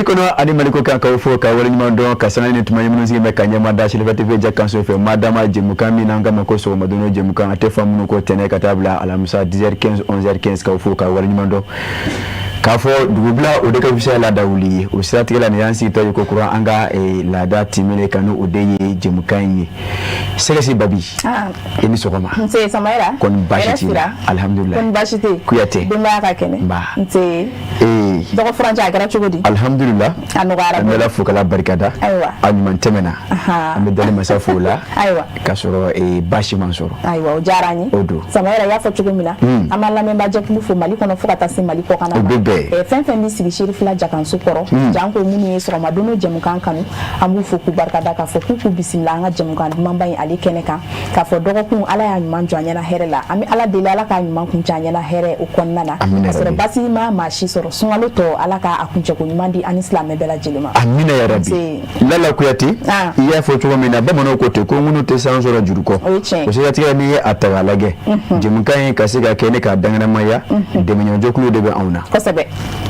Mali kɔnɔ ani Mali kɔkan, k'aw fo ka waleɲuman dɔn ka sanga ni tuma ye minnu sigi bɛ ka ɲɛma da Selifa TV jakanso fɛ. Madama jɛmukan min n'an k'a ma ko sɔgɔma don jɛmukan, a tɛ fa minnu ko tɛnɛ ka taa bila alamisa 10h15, 11h15. K'aw fo ka waleɲuman dɔn k'a fɔ dugubila o de ka fisa laada wuli ye. O siratigɛ la, nin y'an sigitɔ ye ko kura an ka laada timɛnen kan, o de ye jɛmukan in ye. Sɛgɛsi Babi, i ni sɔgɔma. Nse Samayira. Kɔni baasi t'i la? Alihamudulila. Kɔni baasi tɛ yen? Kuyate. Denbaya ka kɛnɛ? Nba. Nse. Ee. Dɔgɔ furancɛ a kɛra cogo di? Alihamudulila. A nɔgɔyara. An bɛ Ala fo k'Ala barikada. Ayiwa. A ɲuman tɛmɛna. An bɛ dali masa fo la. Ayiwa. K'a sɔrɔ baasi ma sɔrɔ. Ayiwa, o diyara an ye. O don. Samayira, i y'a fɔ cogo min na. An b'an lamɛnbaa jɛkulu fo Mali kɔnɔ fo ka taa se Mali kɔkan na. O bɛ bɛn. Fɛn fɛn bɛ sigi Serifila jakanso kɔrɔ. Janko minnu ye sɔgɔma don jɛmukan kanu, an b'u fo k'u barikada k'a fɔ k'u k'u bisimila an ka jɛmukan dumanba in ale kɛnɛ kan, k'a fɔ dɔgɔkun Ala y'a ɲuman jɔ an ɲɛna hɛrɛ la. An bɛ Ala deli, Ala k'a ɲuman kuncɛ an ɲɛna hɛrɛ o kɔnɔna na. Amina. K'a sɔrɔ basi ma maa si sɔrɔ. Sunkalo tɔ, Ala k'a kuncɛko ɲuman di an ni silamɛ bɛɛ lajɛlen ma. Amina ya rabi. Lala Kuyate, i y'a fɔ cogo min na, bamananw ko ten ko ŋunu tɛ san sɔrɔ juru kɔ. O ye tiɲɛ ye. O siratigɛ, n'i ye a ta k'a lajɛ, jɛmukan in ka se ka kɛ ne k'a danganamaya, dɛmɛɲɔgɔnjɛkulu de bɛ anw na. Kosɛbɛ.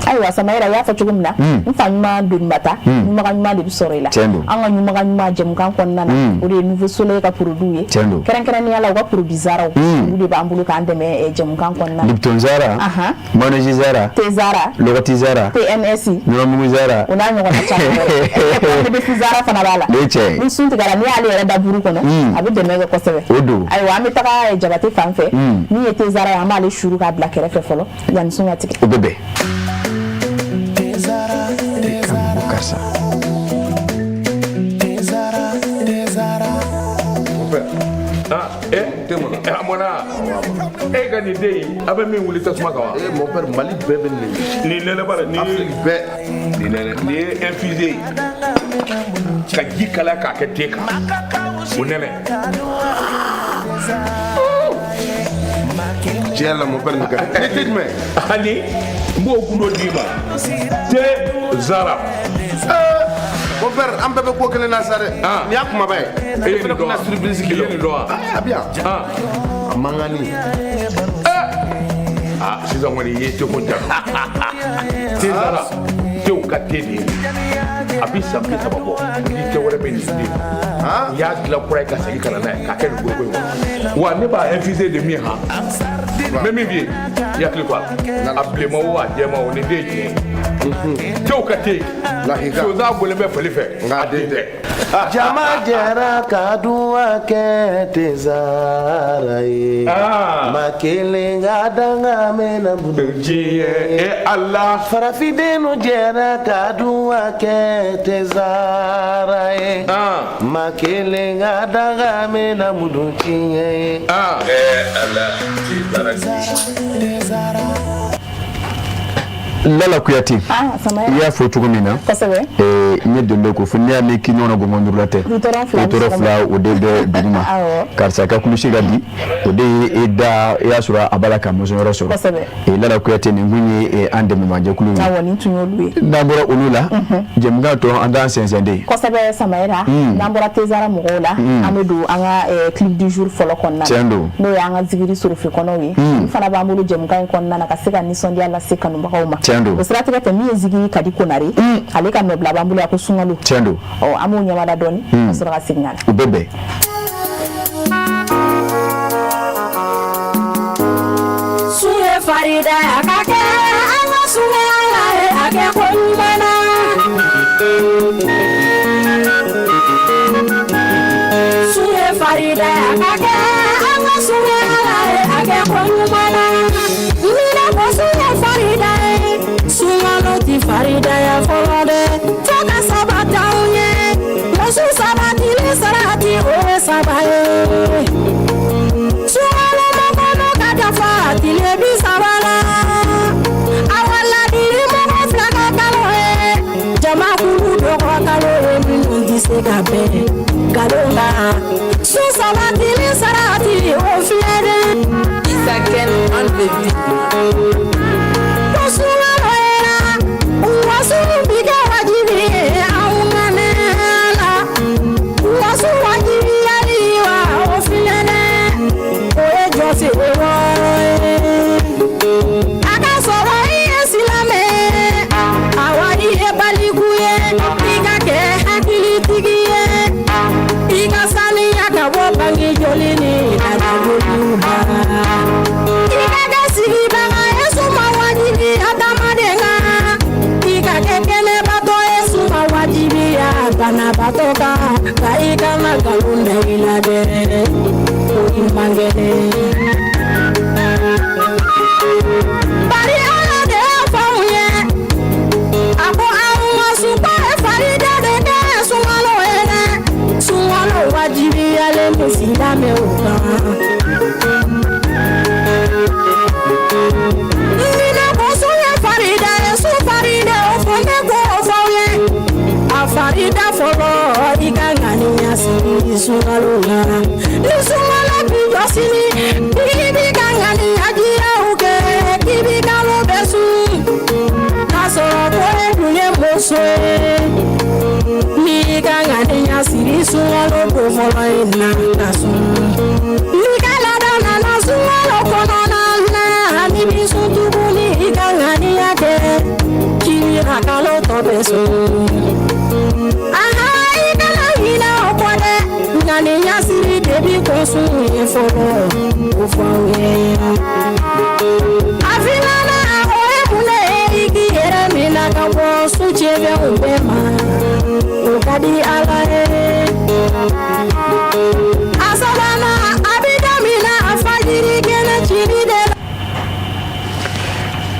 Ayiwa Samayira, i y'a fɔ cogo min na, n fa ɲuman donibata, ɲumaga ɲuman de bɛ sɔrɔ i la. Tiɲɛ don. An ka ɲumaga ɲuman jɛmukan kɔnɔna na, o de ye Nouveau Soleil ka produit ye. Tiɲɛ don. Kɛrɛnkɛrɛnnenya la, u ka produit Zaraw, olu de b'an bolo k'an dɛmɛ jɛmukan kɔnɔna na. Lipton Zara, Manoji Zara, Te Zara, Lɔgɔti Zara, TNS, Nɔnɔmugu Zara, o n'a ɲɔgɔnna caman wɛrɛ. Ne Zara fana b'a la. Ne cɛ. Ni sun tigɛra, n'i y'ale yɛrɛ da buru kɔnɔ, a bɛ dɛmɛ kɛ kosɛbɛ. O don. Ayiwa, an bɛ taga Jabate fan fɛ. Min ye te Zara ye, an b'ale suru k'a bila kɛrɛfɛ fɔlɔ yanni sun ka tigɛ. O bɛ bɛn. Karisa. A mɔna e ka nin den in, a bɛ min wuli tasuma kan wa? Eh mon père, Mali bɛɛ bɛ nin. Nin nɛnɛ ba la nin. Afrique bɛɛ. Nin nɛnɛ, nin ye infusé ye ka ji kalaya k'a kɛ te kan, o nɛnɛ. Tiɲɛ la mon père, nin ka di. Ni te jumɛn? Ani n b'o gundo d'i ma, te Zara. Mon père, an bɛɛ bɛ ko kelen na sa dɛ. Nin y'a kumaba ye. E ye nin dɔn wa? Surprise I ye nin dɔn wa? A bɛ yan. A mankanni. Ah, sisan kɔni i ye te ko ja. Te Zara, tew ka te de ye. A bi san 30 bɔ ni te wɛrɛ bɛ nin den. N y'a dilan kura ye ka segin ka na n'a ye k'a kɛ nin foroko in kɔnɔ. Wa ne b'a infusé de min han. N bɛ min f'i ye, i hakili to a la. A bilenman o, a jɛman o, nin den ye tiɲɛ ye. Tew ka te. Sonsan bɔlen bɛ fali fɛ. A den tɛ. Jama jɛra ka duwa kɛ te Zara ye. Ma kelen ka danga mɛnna bolo. Diɲɛ e Ala. Farafindenw jɛra ka duwa kɛ te Zara ye. Ma kelen ka danga mɛnna bolo tiɲɛ ye. Ala, te Zara. Lala Kuyate, i y'a fɔ cogo min na, n ye dɔndɔ ko fo n'i y'a mɛn k'i ɲɔgɔnna gɔngɔndurula tɛ, wotoro fila o de bɛ dugu ma. Karisa ka kulusi ka di, o de ye e da, i y'a sɔrɔ a b'a la ka mɔsɔnyɔrɔ sɔrɔ. Lala Kuyate, nin kun ye an dɛmɛbajɛkulu ye. N'an bɔra olu la, jɛmukan tɔ an t'an sɛnsɛn de. Kosɛbɛ Samayira, n'an bɔra te Zara mɔgɔw la, an bɛ don an ka clip du jour fɔlɔ kɔnɔna na. Tiɲɛ don. N'o y'an ka zikiri sorofe kɔnɔw ye. Olu fana b'an bolo jɛmukan in kɔnɔna na ka se ka nisɔndiya lase kanubagaw ma. Tiɲɛ don. O siratigɛ fɛ, min ye zikiri Kadi Konare, ale ka nɔbila b'an bolo yan ko sunkalo. Tiɲɛ don. Ɔ, an b'o ɲɛmada dɔɔni ka sɔrɔ ka segin ka na. O bɛ bɛn. Sun ye farida a ka kɛ an ka sun Ala ye a kɛ ko ɲuman na. Sun ye farida a ka kɛ an ka sun Ala ye a kɛ ko ɲuman na. Ni ne ko sun ye farida ye, sunkalo ti faridaya fɔlɔ dɛ. Fo ka sabati anw ye, muso sabatili sarati o ye saba ye. Sunkalo makɔnɔ ka dafa tile 30 la. Awa ladili mɔgɔ fila ka kalo ye, jamakulu dɔ ka kalo ye minnu tɛ se ka bɛn nkalon kan. Sun sabatili sarati o filɛ dɛ. Isa Ken on the beat. Ko sunkalo yera, wa sun bi kɛ wajibi ye anw ka ne la. Wa sun wajibiyali wa o filɛ dɛ, o ye jɔsen 6 ye. A ka sɔrɔ i ye silamɛ, awa i ye baliku Banabaatɔ kan nka i kana nkalon da i la dɛ, ko i man kɛnɛ. Bari Ala de y'a fɔ anw ye, a ko anw ka sunko ye farida de kɛ sunkalo ye dɛ. Sunkalo wajibiyalen don silamɛw kan. Ni ne ko sun ye farida ye, sun farida o fɔ ne k'o fɔ aw ye. A farida fɔlɔ, i ka ŋaniya siri sunkalo la. Ni sunkalo bi jɔ sini, k'i b'i ka ŋaniya jiraw kɛ k'i b'i kalo bɛɛ sun, k'a sɔrɔ ko e dun ye muso ye, n'i ka ŋaniya siri sunkalo don fɔlɔ in na ka sun. N'i ka laada nana sunkalo kɔnɔna na, n'i b'i sun tuguni, i ka ŋaniya kɛ k'i b'i ka kalo tɔ bɛɛ sun. Aha, i kana ɲinɛ o kɔ dɛ, ŋaniya siri de bi kɔn sun ye fɔlɔ, o fɔ aw ye. A filanan, o ye mun de ye? I k'i yɛrɛ minɛ ka bɔ su cɛfɛnw bɛɛ ma, o ka di Ala ye. A sabanan, a bi daminɛ a fajiri kɛnɛ cili de la.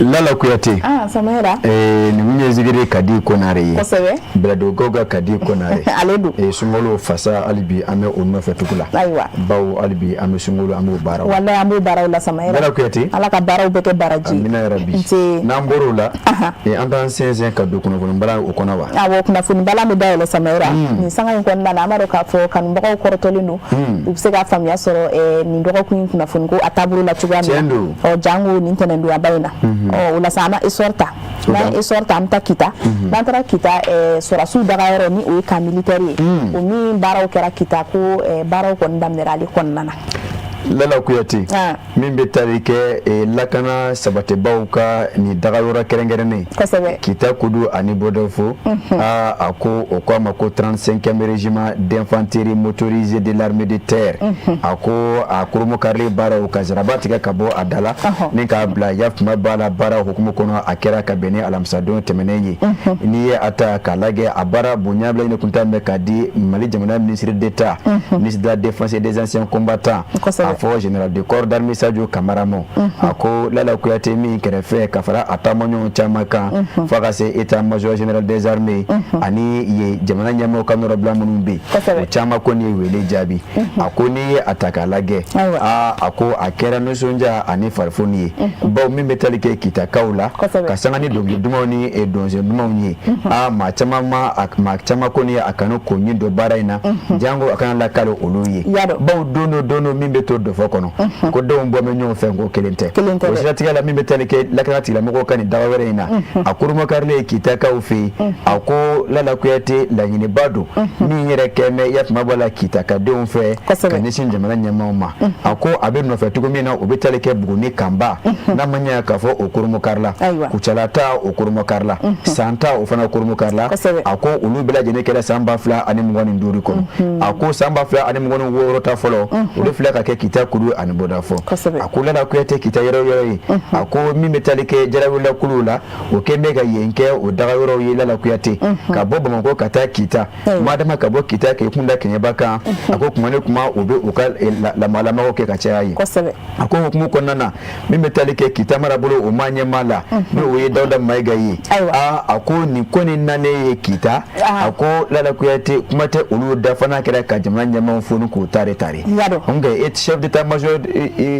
Lala Kuyate. Ah, Samayira. Nin kun ye zikiri Kadi Konare ye. Kosɛbɛ. Bɛlɛdugukaw ka Kadi Konare. Ale don. Sunkalo fasa, hali bi an bɛ o nɔfɛ tugu la. Ayiwa. Bawo hali bi an bɛ sunkalo, an b'o baaraw. Walayi, an b'o baaraw la, Samayira. Lala Kuyate. Ala ka baaraw bɛɛ kɛ baraji. Amina yarabi. Nse. N'an bɔr'o la, an t'an sɛnsɛn ka don kunnafoni balan o kɔnɔ wa? Awɔ, kunnafoni balan bɛ dayɛlɛ, Samayira. Nin sanga in kɔnɔna na, an b'a dɔn k'a fɔ kanubagaw kɔrɔtɔlen don. U bɛ se ka faamuya sɔrɔ nin dɔgɔkun in kunnafoni ko a taabolo la cogoya min na. Tiɲɛ don. Ɔ, jango nin tɛnɛndonyaba in na. Ɔ, o la sa, an bɛ essor ta. N'an ye essor ta, an bɛ taa Kita. N'an taara Kita, sɔrɔdasiw dagayɔrɔ ni o ye camp militaire ye. O min baaraw kɛra Kita ko baaraw kɔni daminɛra ale kɔnɔna na. Lala Kuyate, min bɛ tali kɛ lakana sabatɛbaw ka nin dagayɔrɔ kɛrɛnkɛrɛnnen Kita Kudu ani Bɔdɔfo, aa, a ko o ko a ma ko 35e régiment d'infanterie motorisée de l'armée de terre, a ko a kurunbonkarili baaraw ka zaraba tigɛ ka bɔ a da la ni k'a bila yafuma b'a la baara hukumu kɔnɔ, a kɛra ka bɛn ni alamisadon tɛmɛnen ye. N'i ye a ta k'a lajɛ, a baara bonya bila ɲini kunta bɛ k'a di Mali jamana ministre d'État, ministre de la Défense et des Anciens Combattants, a fɔ général de corps d'armée Sadio Kamara ma. A ko Lala Kuyate, min kɛrɛfɛ ka fara a taamaɲɔgɔn caman kan, fo ka se état major général des armées ani ye jamana ɲɛmɔgɔ ka nɔrɔbila minnu bɛ yen, o caman kɔni ye wele jaabi. A ko n'i ye a ta k'a lajɛ, aa, a ko a kɛra nisɔndiya ani farifoni ye, bawo min bɛ tali kɛ Kitakaw la, ka sanga ni dɔnkili dumanw ni dɔnsen dumanw ye, aa, maa caman ma maa caman kɔni ye a kanu k'o ɲin don baara in na, jango a kana lakali olu ye, bawo don o don o min bɛ to dɔfɔ kɔnɔ ko denw bɔ bɛ ɲɔgɔn fɛ, ko kelen tɛ. O siratigɛ la, min bɛ tali kɛ lakana tigilamɔgɔw ka nin daga wɛrɛ in na, a kurunbonkarilen ye Kitakaw fɛ yen, a ko Lala Kuyate, laɲiniba don min yɛrɛ kɛ mɛ yafama bɔ la Kitakadenw fɛ ka ɲɛsin jamana ɲɛmaaw ma. A ko a bɛ nɔfɛ cogo min na, o bɛ tali kɛ Buguni kanba n'a ma ɲɛ k'a fɔ o kurunbonkarila, Kucala ta o kurunbonkarila, San ta o fana kurunbonkarila. A ko olu bɛɛ lajɛlen kɛra san 2025 kɔnɔ. A ko san 2026 ta fɔlɔ, o de filɛ ka kɛ Kita Kudu ani Bɔdafɔ. A ko Lala Kuyate, Kita yɔrɔ yɔrɔ ye, a ko min bɛ tali kɛ jarawela kuluw la, o kɛn bɛ ka yen kɛ o daga yɔrɔw ye. Lala Kuyate, ka bɔ Bamakɔ ka taa Kita, madama ka bɔ Kita k'i kun da Kɛɲɛba kan, a ko kuma ni kuma u bɛ u ka lamalamaw kɛ ka caya yen. A ko hukumu kɔnɔna na, min bɛ tali kɛ Kita marabolo o maa ɲɛmaa la, n'o ye Dawuda Mayiga ye, aa, a ko nin ko nin nanen ye Kita, a ko Lala Kuyate, kuma tɛ olu da fana kɛra ka jamana ɲɛmaaw foni k'u tare tare. Donc chef d'état-major,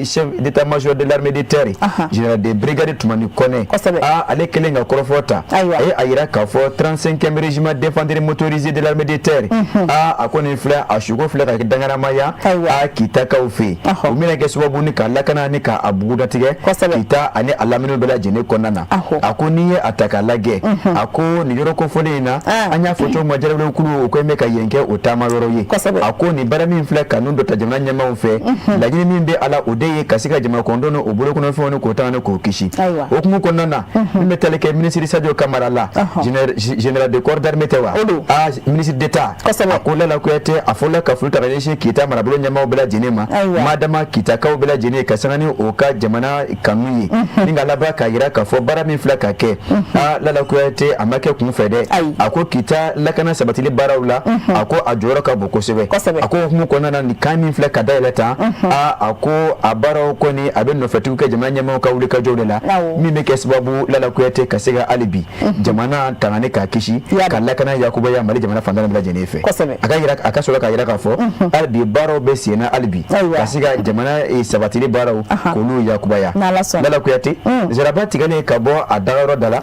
chef d'état-major de l'armée de terre, général de brigade Tumani Kɔnɛ, aa, ale kɛlen ka kɔrɔfɔ ta, a ye a yira k'a fɔ 35e régiment d'infanterie motorisée de l'armée de terre, aa, a ko nin filɛ, a suko filɛ ka kɛ dangaramaya a Kitakaw fɛ yen, o bɛna kɛ sababu ni ka lakana ni ka a bugudatigɛ Kita ani a lamini bɛɛ lajɛlen kɔnɔna na. A ko n'i ye a ta k'a lajɛ, a ko nin yɔrɔ kofɔlen in na, an y'a fɔ cogo min, jarawele kulu o ko bɛ ka yen kɛ o taama yɔrɔ ye. A ko nin baara min filɛ ka nun dɔ ta jamana ɲɛmaaw fɛ. Laɲini min bɛ a la, o de ye ka se ka jamana kɔnɔdenw o bolokɔnɔfɛnw ni k'o tanga ni k'o kisi. O hukumu kɔnɔna na, min bɛ tali kɛ minisiri Sadio Kamara la, général de corps d'armée tɛ wa, ah, ministre d'État, a ko Lala Kuyate, a fɔlɔla ka foli ta ka ɲɛsin Kita marabolo ɲɛmaaw bɛɛ lajɛlen ma, madama Kitakaw bɛɛ lajɛlen, ka sanga ni o ka jamana kanu ye, ni ka laban k'a jira k'a fɔ baara min filɛ ka kɛ, aa, Lala Kuyate, a ma kɛ kun fɛ dɛ. A ko Kita lakana sabatili baaraw la, a ko a jɔyɔrɔ ka bon kosɛbɛ. A ko hukumu kɔnɔna na, nin camp min filɛ ka dayɛlɛ tan, aa, a ko a baaraw kɔni, a bɛ nɔfɛtigiw kɛ jamana ɲɛmaaw ka wulikajɔw de la, min bɛ kɛ sababu, Lala Kuyate, ka se ka hali bi jamana tanga ni k'a kisi, ka lakana yakubaya Mali jamana fan tan bɛɛ lajɛlen fɛ. A ka yira, a ka sɔrɔ k'a yira k'a fɔ hali bi baaraw bɛ sen na hali bi ka se ka jamana sabatili baaraw k'olu yakubaya. Lala Kuyate, zaraba tigɛlen ka bɔ a dagayɔrɔ da la,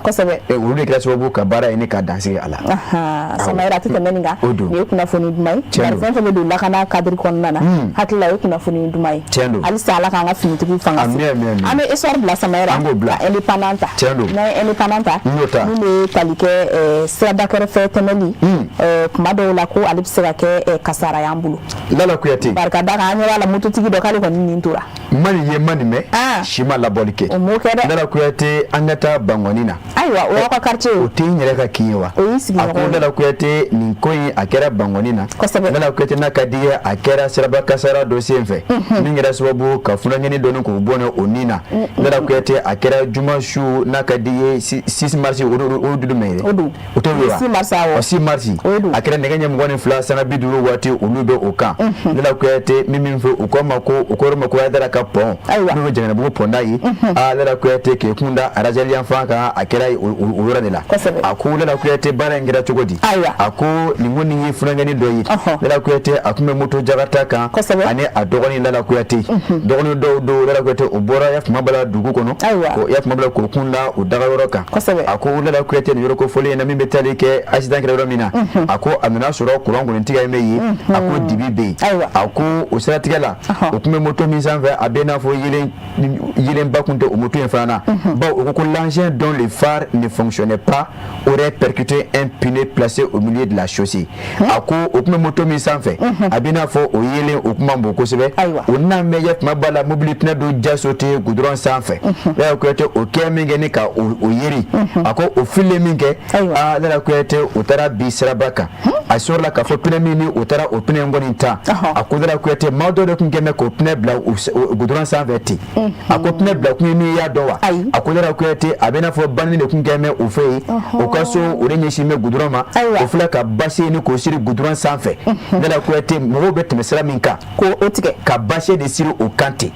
olu de kɛra sababu ka baara ɲini ka dansigi a la. Samayira, a tɛ tɛmɛ nin kan. Nin ye kunnafoni duman ye, bari fɛn fɛn bɛ don lakana cadre kɔnɔna na, hakili la o ye kunnafoni duman ye. Halisa Ala k'an ka finitigiw fanga se. An bɛ Essor bila, Samayira, ka Indépendant ta. N'an ye Indépendant ta, min bɛ tali kɛ siraba kɛrɛfɛ tɛmɛli, kuma dɔw la ko ale bɛ se ka kɛ kasara y'an bolo. Lala Kuyate. Bari ka d'a kan, an ɲɛ b'a la, mototigi dɔ k'ale kɔni nin tora. Ma nin ye, ma nin mɛn, si ma labɔli kɛ. O m'o kɛ dɛ. Lala Kuyate, an ka taa Bankɔni na. Ayiwa, o y'aw ka quartier ye. O tɛ n yɛrɛ ka kin ye wa? O y'i sigiɲɔgɔn ye. A ko Lala Kuyate, nin ko in, a kɛra Bankɔni na. Lala Kuyate, n'a ka di ye, a kɛra siraba kasara dɔ sen fɛ min kɛra sababu ka funankɛnin dɔ k'o bɔnɛ o ni na. Lala Kuyate, a kɛra juma su, n'a ka di ye, 6 mars, o dudu mɛn yɛrɛ. O don. O tɛ wa? 6 mars, awɔ. 6 mars. A kɛra nɛgɛ ɲɛ 22 sanga 50 waati, olu bɛ o kan. Lala Kuyate, min fɛ, u ko ma ko u ko ma ko Hayidara ka pont, n'o ye Jɛnɛbugu pont da ye. Aa, Lala Kuyate, k'i kun da Radial yan fan kan, a kɛra o yɔrɔ de la. A ko Lala Kuyate, baara in kɛra cogo di? A ko nin kɔni ye funankɛnin dɔ ye, Lala Kuyate, a tun bɛ moto Jakarta kan ani a dɔgɔnin Lala Kuyate, dɔgɔnin dɔw don. Lala Kuyate, o bɔra Yafuma bala dugu kɔnɔ, Yafuma bala, k'o kun da o dagayɔrɔ kan. A ko Lala Kuyate, nin yɔrɔ ko fɔlen in na, min bɛ tali kɛ accident kɛra yɔrɔ min na, a ko a nana sɔrɔ courant kɔni tigɛ bɛ yen, a ko dibi bɛ yen. A ko o siratigɛ la, o tun bɛ moto min sanfɛ, a bɛ n'a fɔ yeelenba tun tɛ o moto in fana na, bawo o ko l'engin dont le phare ne fonctionnait pas aurait percuté un pneu placé au milieu de la chaussée. A ko o tun bɛ moto min sanfɛ, a bɛ n'a fɔ o yeelen o tun man bon kosɛbɛ. O n'a mɛn Yafuma b'a la, mobili pneu dɔ ja sauté goudron sanfɛ. Lala Kuyate, o kɛ min kɛ ni ka o yeri, a ko o fililen min kɛ, aa, Lala Kuyate, o taara bi siraba kan. A sɔrɔla k'a fɔ pneu min ni o taara o pneu in kɔni ta, a ko Lala Kuyate, maa dɔw de tun kɛn bɛ k'o pneu bila goudron sanfɛ ten. A ko pneu bila kun ye min ye, i y'a dɔn wa? A ko Lala Kuyate, a bɛ n'a fɔ banni de tun kɛn bɛ o fɛ yen, o ka so o de ɲɛsin bɛ goudron ma. O filɛ ka bâche ni k'o siri goudron sanfɛ. Lala Kuyate, mɔgɔw bɛ tɛmɛ sira min kan, k'o tigɛ, ka bâche de siri o kan ten.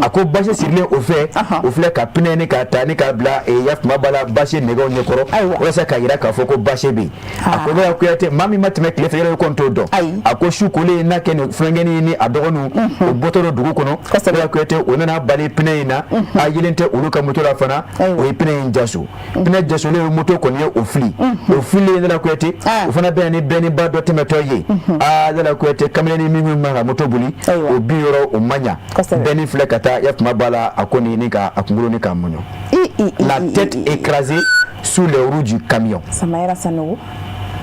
A ko bâche sirilen o fɛ, o filɛ ka pneu ni k'a ta ni k'a bila Yafuma bala bâche nɛgɛw ɲɛkɔrɔ, walasa k'a jira k'a fɔ ko bâche bɛ yen. A ko Lala Kuyate, maa min ma tɛmɛ tile fɛ yɛrɛ kɔni t'o dɔn. A ko su kolen n'a kɛ nin funankɛnin ni a dɔgɔninw, o bɔtɔ don dugu kɔnɔ, Lala Kuyate, o nana bali pneu in na. A yelen tɛ olu ka moto la fana, o ye pneu in jaso. Pneu jasolen, moto kɔni ye o fili. O fililen, Lala Kuyate, o fana bɛna ni bɛnniba dɔ tɛmɛtɔ ye. Aa, Lala Kuyate, kamalennin min man ka moto boli, o bin yɔrɔ o man ɲa. Bɛnni filɛ ka taa Yafuma b'a la, a ko ni ka a kunkolo ni k'a mɔɲɔ, la tête écrasée sous les roues du camion. Samayira Sanogo,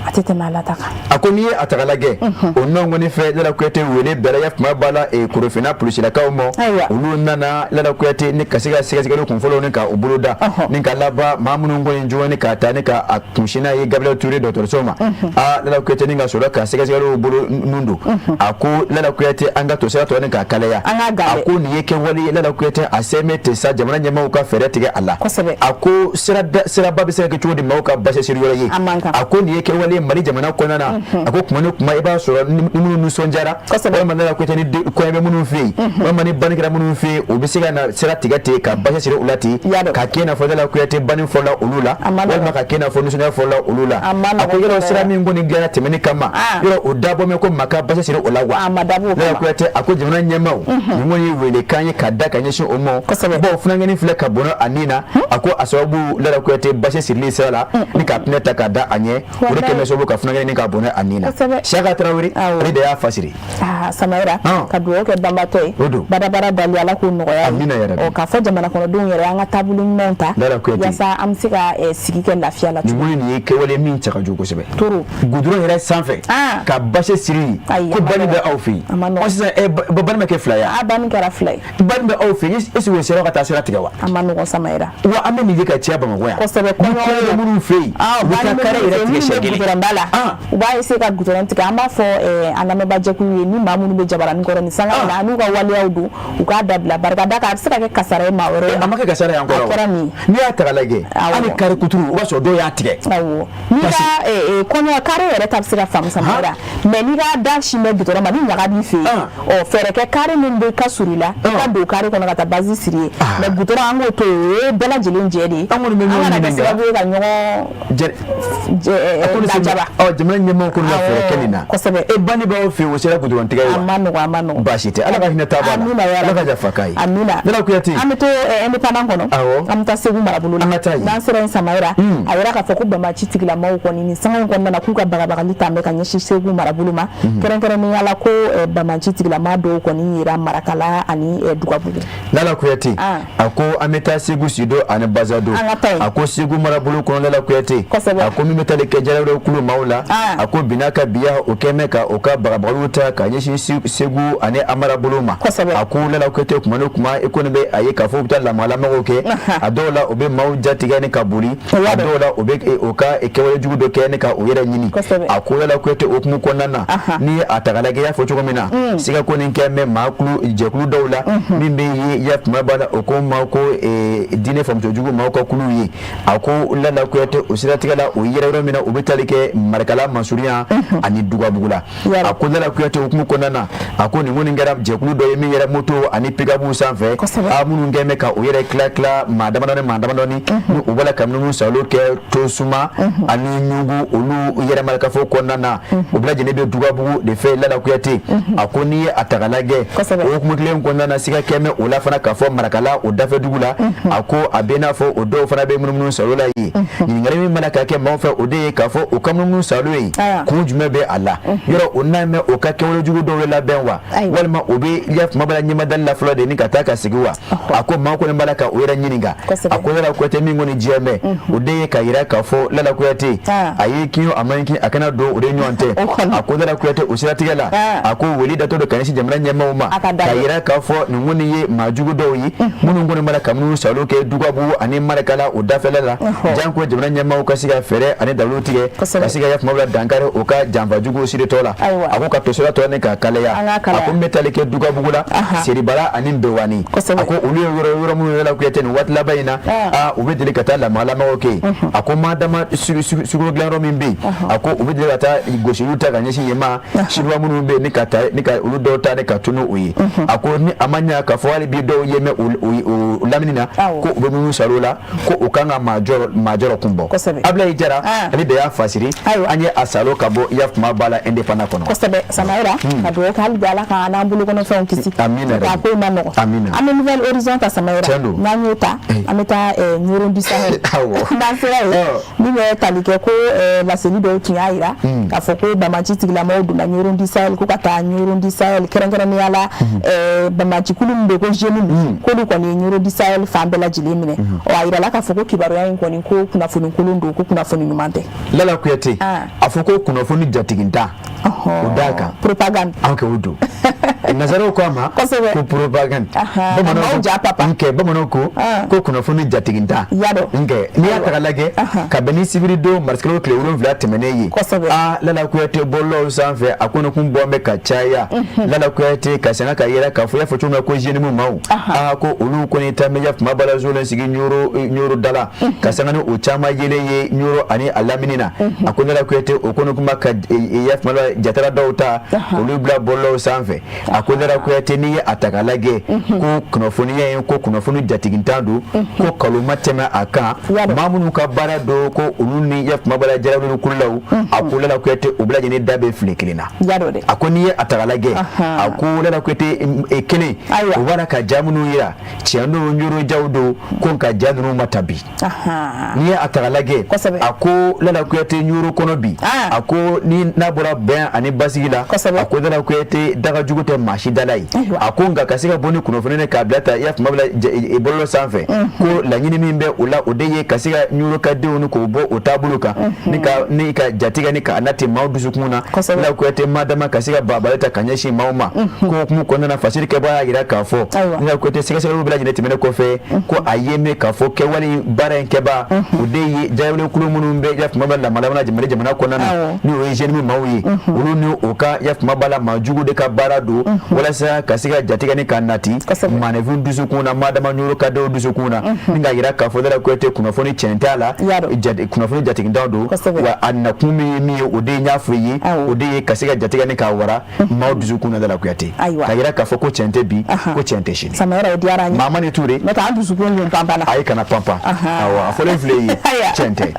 a tɛ tɛmɛ Ala ta kan. A ko n'i ye a ta k'a lajɛ, o nɔ kɔni fɛ, Lala Kuyate, wele bɛɛ Yafuma b'a la Korofina polisilakaw ma. Olu nana, Lala Kuyate, ni ka se ka sɛgɛsɛgɛli kunfɔlɔw ni ka o bolo da, ni ka laban maa minnu kɔni jogo ni k'a ta ni ka a kunsin n'a ye Gabriel Touré dɔgɔtɔrɔso ma. Aa, Lala Kuyate, ni ka sɔrɔ ka sɛgɛsɛgɛliw bolo nun don. A ko Lala Kuyate, an ka to sira tɔ ni k'a kalaya. A ko nin ye kɛwale ye, Lala Kuyate, a sɛmɛ tɛ sa, jamana ɲɛmaaw ka fɛɛrɛ tigɛ a la. A ko siraba bɛ se ka kɛ cogo di maaw ka bâche siri yɔrɔ ye? A ko nin ye kɛwale ye Mali jamana kɔnɔna na. A ko kuma ni kuma, i b'a sɔrɔ ni minnu nisɔndiyara, walima Lala Kuyate, ni kɔɲɔ bɛ minnu fɛ yen, walima ni banni kɛra minnu fɛ yen, u bɛ se ka na sira tigɛ ten ka bâche siri u la ten, ka kɛ i n'a fɔ Lala Kuyate banni fɔla olu la, walima ka kɛ i n'a fɔ nisɔndiya fɔla olu la. A ko yɔrɔ sira min kɔni dilanna tɛmɛni kama, yɔrɔ o dabɔ mɛn ko maa ka bâche siri o la wa? Lala Kuyate, a ko jamana ɲɛmaaw, nin kɔni ye welekan ye ka da ka ɲɛsin o ma. Bawo funankɛnin filɛ ka bɔnɛ a ni na, a ko a sababu, Lala Kuyate, bâche sirili sira la ni ka pneu ta ka da a ɲɛ, o de kɛmɛ. kɛmɛ sababu ka funankɛ ɲini ka bɔnɛ a ni na. Siyaka Tarawele, ale de y'a fasiri. Aa Samayira, ka dugawu kɛ banbaatɔ ye, badabada dali Ala k'o nɔgɔya ye. Amina yarabi. Ɔ k'a fɔ jamana kɔnɔdenw yɛrɛ an ka taabolo ɲumanw ta yaasa an bɛ se ka sigi kɛ lafiya la. Nin kɔni nin ye kɛwale min cɛ ka jugu kosɛbɛ. Toro goudron yɛrɛ sanfɛ ka bâche siri ko banni bɛ aw fɛ yen. Ɔ sisan banni ma kɛ fila ye wa? A banni kɛra fila ye. Banni bɛ aw fɛ yen, est ce que o sera ka taa sira tigɛ wa? A ma nɔgɔn Samayira. Wa an bɛ nin ye ka caya Bamakɔ yan. Kosɛbɛ. Ni kɔɲɔ bɛ minnu fɛ yen, u bɛ taa kare yɛrɛ tigɛ siɲɛ kelen. Goudron da la, u b'a essayer ka goudron tigɛ. An b'a fɔ an lamɛnbaajɛkulu ye, ni maa minnu bɛ jabaranin kɔrɔ nin sanga in na, n'u ka waleyaw don, u k'a dabila. Barika da kan, a bɛ se ka kɛ kasara ye maa wɛrɛ ma. A ma kɛ kasara ye an kɔrɔ wa? A kɛra nin ye. N'i y'a ta k'a lajɛ, hali kare kuturu, o b'a sɔrɔ dɔw y'a tigɛ. Awɔ. N'i ka kɔɲɔ kare yɛrɛ ta bɛ se ka faamu Samayira, mais n'i ka da sin bɛ goudron ma, ni ɲaga b'i fɛ yen, ɔ fɛɛrɛ kɛ kare min bɛ ka surun i la, i ka don kare kɔnɔ ka taa basi siri yen. Mais goudron an k'o to yen, o ye bɛɛ lajɛlen jɛ de ye. An kɔni bɛ ɲɔgɔn ɲininka. An kana kɛ sababu ye ka ɲɔgɔn lajaba. Ɔ jamana ɲɛmaaw kɔni ka fɛɛrɛ kɛ nin na. Kosɛbɛ. E banni b'aw fɛ yen, o sera goudron tigɛ ye wa? A ma nɔgɔn, a ma nɔgɔn. Baasi tɛ, Ala ka hinɛ taa b'a la. Amina yarabi. Ala ka yafa k'a ye. Amina. Nana Kuyate. An bɛ to indépendant kɔnɔ. Awɔ. An bɛ taa Segu marabolo la. An ka taa yen. N'an sera yen Samayira, a yira k'a fɔ ko banbaanci tigilamaaw kɔni nin sanga in kɔnɔna na k'u ka bagabagali ta bɛ ka ɲɛsin Segu marabolo ma. Kɛrɛnkɛrɛnnenya la ko banbaanci tigilamaa dɔw kɔni yera Marakala ani Dugabugu. Lala Kuyate, a ko an bɛ taa Segu Sido ani Bazado. An ka taa yen. A ko Segu marabolo kɔnɔ Lala Kuyate. Kosɛbɛ. A ko min bɛ tali kɛ jalawɛrɛ kulu maaw la. A ko binna ka biya o kɛmɛ ka o ka bagabagaliw ta ka ɲɛsin Segu ani a marabolo ma. Kosɛbɛ. A ko Lala Kuyate, kuma ni kuma i kɔni bɛ a ye k'a fɔ u bɛ taa lamagalamaw kɛ. A dɔw la u bɛ maaw jatigɛ ni ka boli. A dɔw la u bɛ o ka kɛwale jugu dɔ kɛ ni ka u yɛrɛ ɲini. Kosɛbɛ. A ko Lala Kuyate, o hukumu kɔnɔna na, n'i ye a ta k'a lajɛ, i y'a fɔ cogo min na, siga ko nin kɛ bɛ maa kulu jɛkulu dɔw la min bɛ ye ya kuma b'a la, o ko ma ko diinɛ faamucogo maaw ka kulu ye. A ko Lala Kuyate, o siratigɛ la, o yɛrɛ yɔrɔ min na, u bɛ tali kɛ Marakala masurunya ani Dugabugu la. A ko Lala Kuyate, hukumu kɔnɔna na, a ko nin kɔni kɛra jɛkulu dɔ ye min yɛrɛ moto ani pikabu sanfɛ, a minnu kɛ bɛ ka u yɛrɛ tila tila maa damadɔni maa damadɔni, ni u b'a la ka minnu salo kɛ Tosuma ani Ɲugu, olu yɛrɛ marakafo kɔnɔna na, u bɛɛ lajɛlen bɛ Dugabugu de fɛ. Lala Kuyate, a ko n'i ye a ta k'a lajɛ, o hukumu kelen kɔnɔna na, siga kɛ bɛ o la fana k'a fɔ Marakala o dafɛ dugu la, a ko a bɛ n'a fɔ o dɔw fana bɛ munumunu salo la yen. Ɲininkali min mana ka kɛ maaw fɛ, o de ye k'a fɔ u ka munumunu salo ye, kun jumɛn bɛ a la? Yɔrɔ o n'a mɛn o ka kɛwale jugu dɔw labɛn wa, walima o bɛ ya kuma b'a la ɲɛmadali la fɔlɔ de ni ka taa ka sigi wa? A ko maa kɔni b'a la ka o yɛrɛ ɲininka. A ko Lala Kuyate, min kɔni jɛ bɛ, o de ye ka yira k'a fɔ Lala Kuyate, a ye kin a ma kin, a kana don o de ɲɔgɔn tɛ. A ko Lala Kuyate, o siratigɛ la, a ko wele datɔ don ka ɲɛsin jamana ɲɛmaaw ma, ka yira k'a fɔ nin kɔni ye maa jugu dɔw ye minnu kɔni b'a la ka minnu salo kɛ Dugabugu ani Marakala o dafɛla la, janko jamana ɲɛmaaw ka se ka fɛɛrɛ ani dalilu tigɛ ka se ka ya kuma bila dankari o ka janfa jugu siritɔ la. A ko ka tosira tɔ ni ka kalaya. A ko n bɛ tali kɛ Dugabugu la, Seribala ani Bewani, a ko olu ye yɔrɔ yɔrɔ minnu Lala Kuyate nin waati laban in na, aa u bɛ deli ka taa lamagalamaw kɛ yen. A ko madama sukaro dilanyɔrɔ min bɛ yen, a ko u bɛ deli ka taa gosiliw ta ka ɲɛsin yen ma, siniwa minnu bɛ yen ni ka taa ni ka olu dɔw ta ni ka tunu o ye. A ko ni a ma ɲɛ k'a fɔ hali bi dɔw ye mɛn o lamini na, ko u bɛ minnu salo la, ko u kan ka maa jɔrɔ kun bɔ. Abilayi Jara, ale de y'a fasiri an ye a salo ka bɔ i ya kuma b'a la Indépendant kɔnɔ. Kosɛbɛ Samayira, ka dugawu kɛ hali bi Ala ka n'an bolokɔnɔfɛnw kisi. Amina. K'a ko ma nɔgɔn. Amina. An bɛ Nouvel Horizon ta Samayira. Tiɲɛ don. N'an y'o ta, an bɛ taa Ɲɔrɔ du Sahel. N'an sera yen, min bɛ tali kɛ ko laseli dɔw tun y'a jira k'a fɔ ko banbaanci tigilamɔgɔw donna Ɲɔrɔ du Sahel, ko ka taa Ɲɔrɔ du Sahel kɛrɛnkɛrɛnnenya la banbaancikulu min bɛ ko JNIM, k'olu kɔni ye Ɲɔrɔ du Sahel fan bɛɛ lajɛlen minɛ. Ɔ a yirala k'a fɔ ko kibaruya in kɔni ko kunnafoni kolon don, ko kunnafoni ɲuman tɛ. Lala Kuyate, a fɔ ko kunnafoni jatiginta o d'a kan. Propagande. An kɛ o don. Nazaraw ko a ma ko propagande. Bamananw ja papa. Nkɛ bamananw ko ko kunnafoni jatiginta. Nkɛ n'i y'a ta k'a lajɛ, ka bɛn ni sibiri don marisikalo tile 7 tɛmɛnen ye. Aa Lala Kuyate, bɔlɔlɔw sanfɛ a ko ne kun bɔ bɛ ka caya. Lala Kuyate ka sanga ka yira k'a fɔ i y'a fɔ cogo min na ko JNIM maaw. Aa ko olu kɔni ta bɛ kuma balazolen sigi Ɲɔrɔ da la, ka sanga ni o caman yelen ye Ɲɔrɔ ani a lamini na. A ko Lala Kuyate, o kɔni kuma ka ya kuma la. jatara dɔw ta olu bila bɔlɔlɔw sanfɛ. A ko Lala Kuyate, n'i ye a ta k'a lajɛ, ko kunnafoniya in, ko kunnafoni jatigintan don, ko kalo ma tɛmɛ a kan. Maa minnu ka baara don, ko olu ni ya kuma bala jarawuli kurulaw, a ko Lala Kuyate, u bɛɛ lajɛlen da bɛ file kelen na. A ko n'i ye a ta k'a lajɛ, a ko Lala Kuyate, kelen u b'a la ka ja minnu yira, tiɲɛ don, Ɲoro jaw don, ko nka ja ninnu ma ta bi. N'i ye a ta k'a lajɛ, a ko Lala Kuyate, Ɲoro kɔnɔ bi, a ko ni n'a bɔra bɛn ani basigi la, a ko Lala Kuyate, daga jugu tɛ maa si dala ye. A ko nka ka se ka bɔ ni kunnafoni k'a bila ta i y'a kuma bila bɔlɔlɔ sanfɛ, ko laɲini min bɛ o la, o de ye ka se ka Ɲoro ka denw ni k'o bɔ o taabolo kan, ni ka jatigɛ ni k'a nati maaw dusukun na. Lala Kuyate, madama ka se ka babali ta ka ɲɛsin maaw ma, ko hukumu kɔnɔna na, fasiri kɛbaa y'a jira k'a fɔ, Lala Kuyate, sɛgɛsɛgɛliw bɛɛ lajɛlen tɛmɛnen kɔfɛ, ko a ye min k'a fɔ kɛwale baara in kɛbaa, o de ye jarawele kulu minnu bɛ ya kuma bɛ lamalama jamana kɔnɔna na, ni o ye JNIM maaw ye. Olu ni o ka ya kuma b'a la, maa jugu de ka baara don, walasa ka se ka jatigɛ ni ka nati maaninfin dusukun na, madama Ɲoro ka denw dusukun na, ni k'a jira k'a fɔ Lala Kuyate, kunnafoni tiɲɛ t'a la, kunnafoni jatigintan don. Wa a nakun min ye min ye, o de ye n y'a fɔ i ye, o de ye ka se ka jatigɛ ni k'a wara maaw dusukun na. Lala Kuyate, ka jira k'a fɔ ko tiɲɛ tɛ bi, ko tiɲɛ tɛ sini. Samayɛrɛ, o diyara an ye. Mamani Ture. N'o tɛ an dusukun kun panpanna. Ayi, kana panpan. Awɔ, a fɔlen filɛ i ye, tiɲɛ tɛ.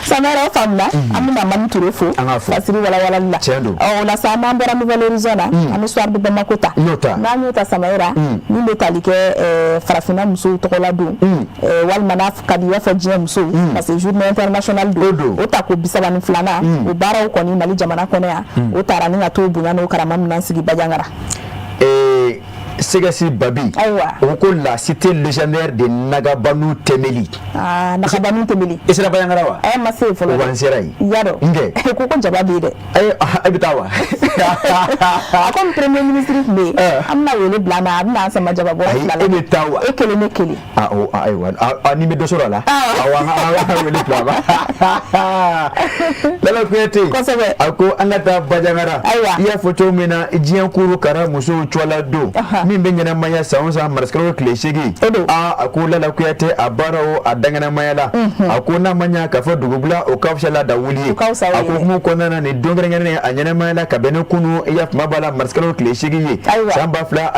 Samayɛrɛ, o faamuna. An bɛna Mani Ture fo. An k'a fo. Fasiri walawalali la. Tiɲɛ don. Ɔ, o la sa, n'an bɔra Nouvel Horizon na, an bɛ Soir de Bamako ta. N y'o ta. N'an y'o ta, Samayɛrɛ, min bɛ tali kɛ farafinna musow tɔgɔla don, walima n'a ka di i b'a fɔ diɲɛ musow, parce que journée internationale don, o ta ko 32nan, o baaraw kɔni Mali jamana kɔnɔ yan, o taara ni ka t'o bonya n'o karama minɛn sigi Bandiagara. Sɛgɛsi Babi. Ayiwa. O ko la cité légendaire de Nagabanu Temeli. Aa, Nagabanu Temeli. I sera Bandiagara wa? Ɛ, ma se yen fɔlɔ. O kɔni sera yen. I y'a dɔn. Nkɛ. Ko jaba bɛ yen dɛ. Ayi, e bɛ taa wa? A komi premier ministre tun bɛ yen, an bɛna wele bila a ma, a bɛna an sama jaba bɔrɔ fila la. E bɛ taa wa? E kelen, ne kelen. Ah, o ayiwa, ni bɛ dɔ sɔrɔ a la. Awɔ, an ka wele bila a ma. Lala Kuyate. Kosɛbɛ. A ko an ka taa Bandiagara. Ayiwa. I y'a fɔ cogo min na, diɲɛ kuru kara musow cɔla don min bɛ ɲɛnamaya san o san marisikalo tile 8. O don. Aa, a ko Lala Kuyate, a baaraw a dankɛnɛmaya la. A ko n'a ma ɲɛ k'a fɔ dugubila, o ka fisa la da wuli ye. O ka fisa o A ko ye. hukumu kɔnɔna na, nin don kɛrɛnkɛrɛnnen a ɲɛnamaya la ka bɛn ni kunu, i y'a kuma b'a la, marisikalo tile 8 ye. Ayiwa. San 2026.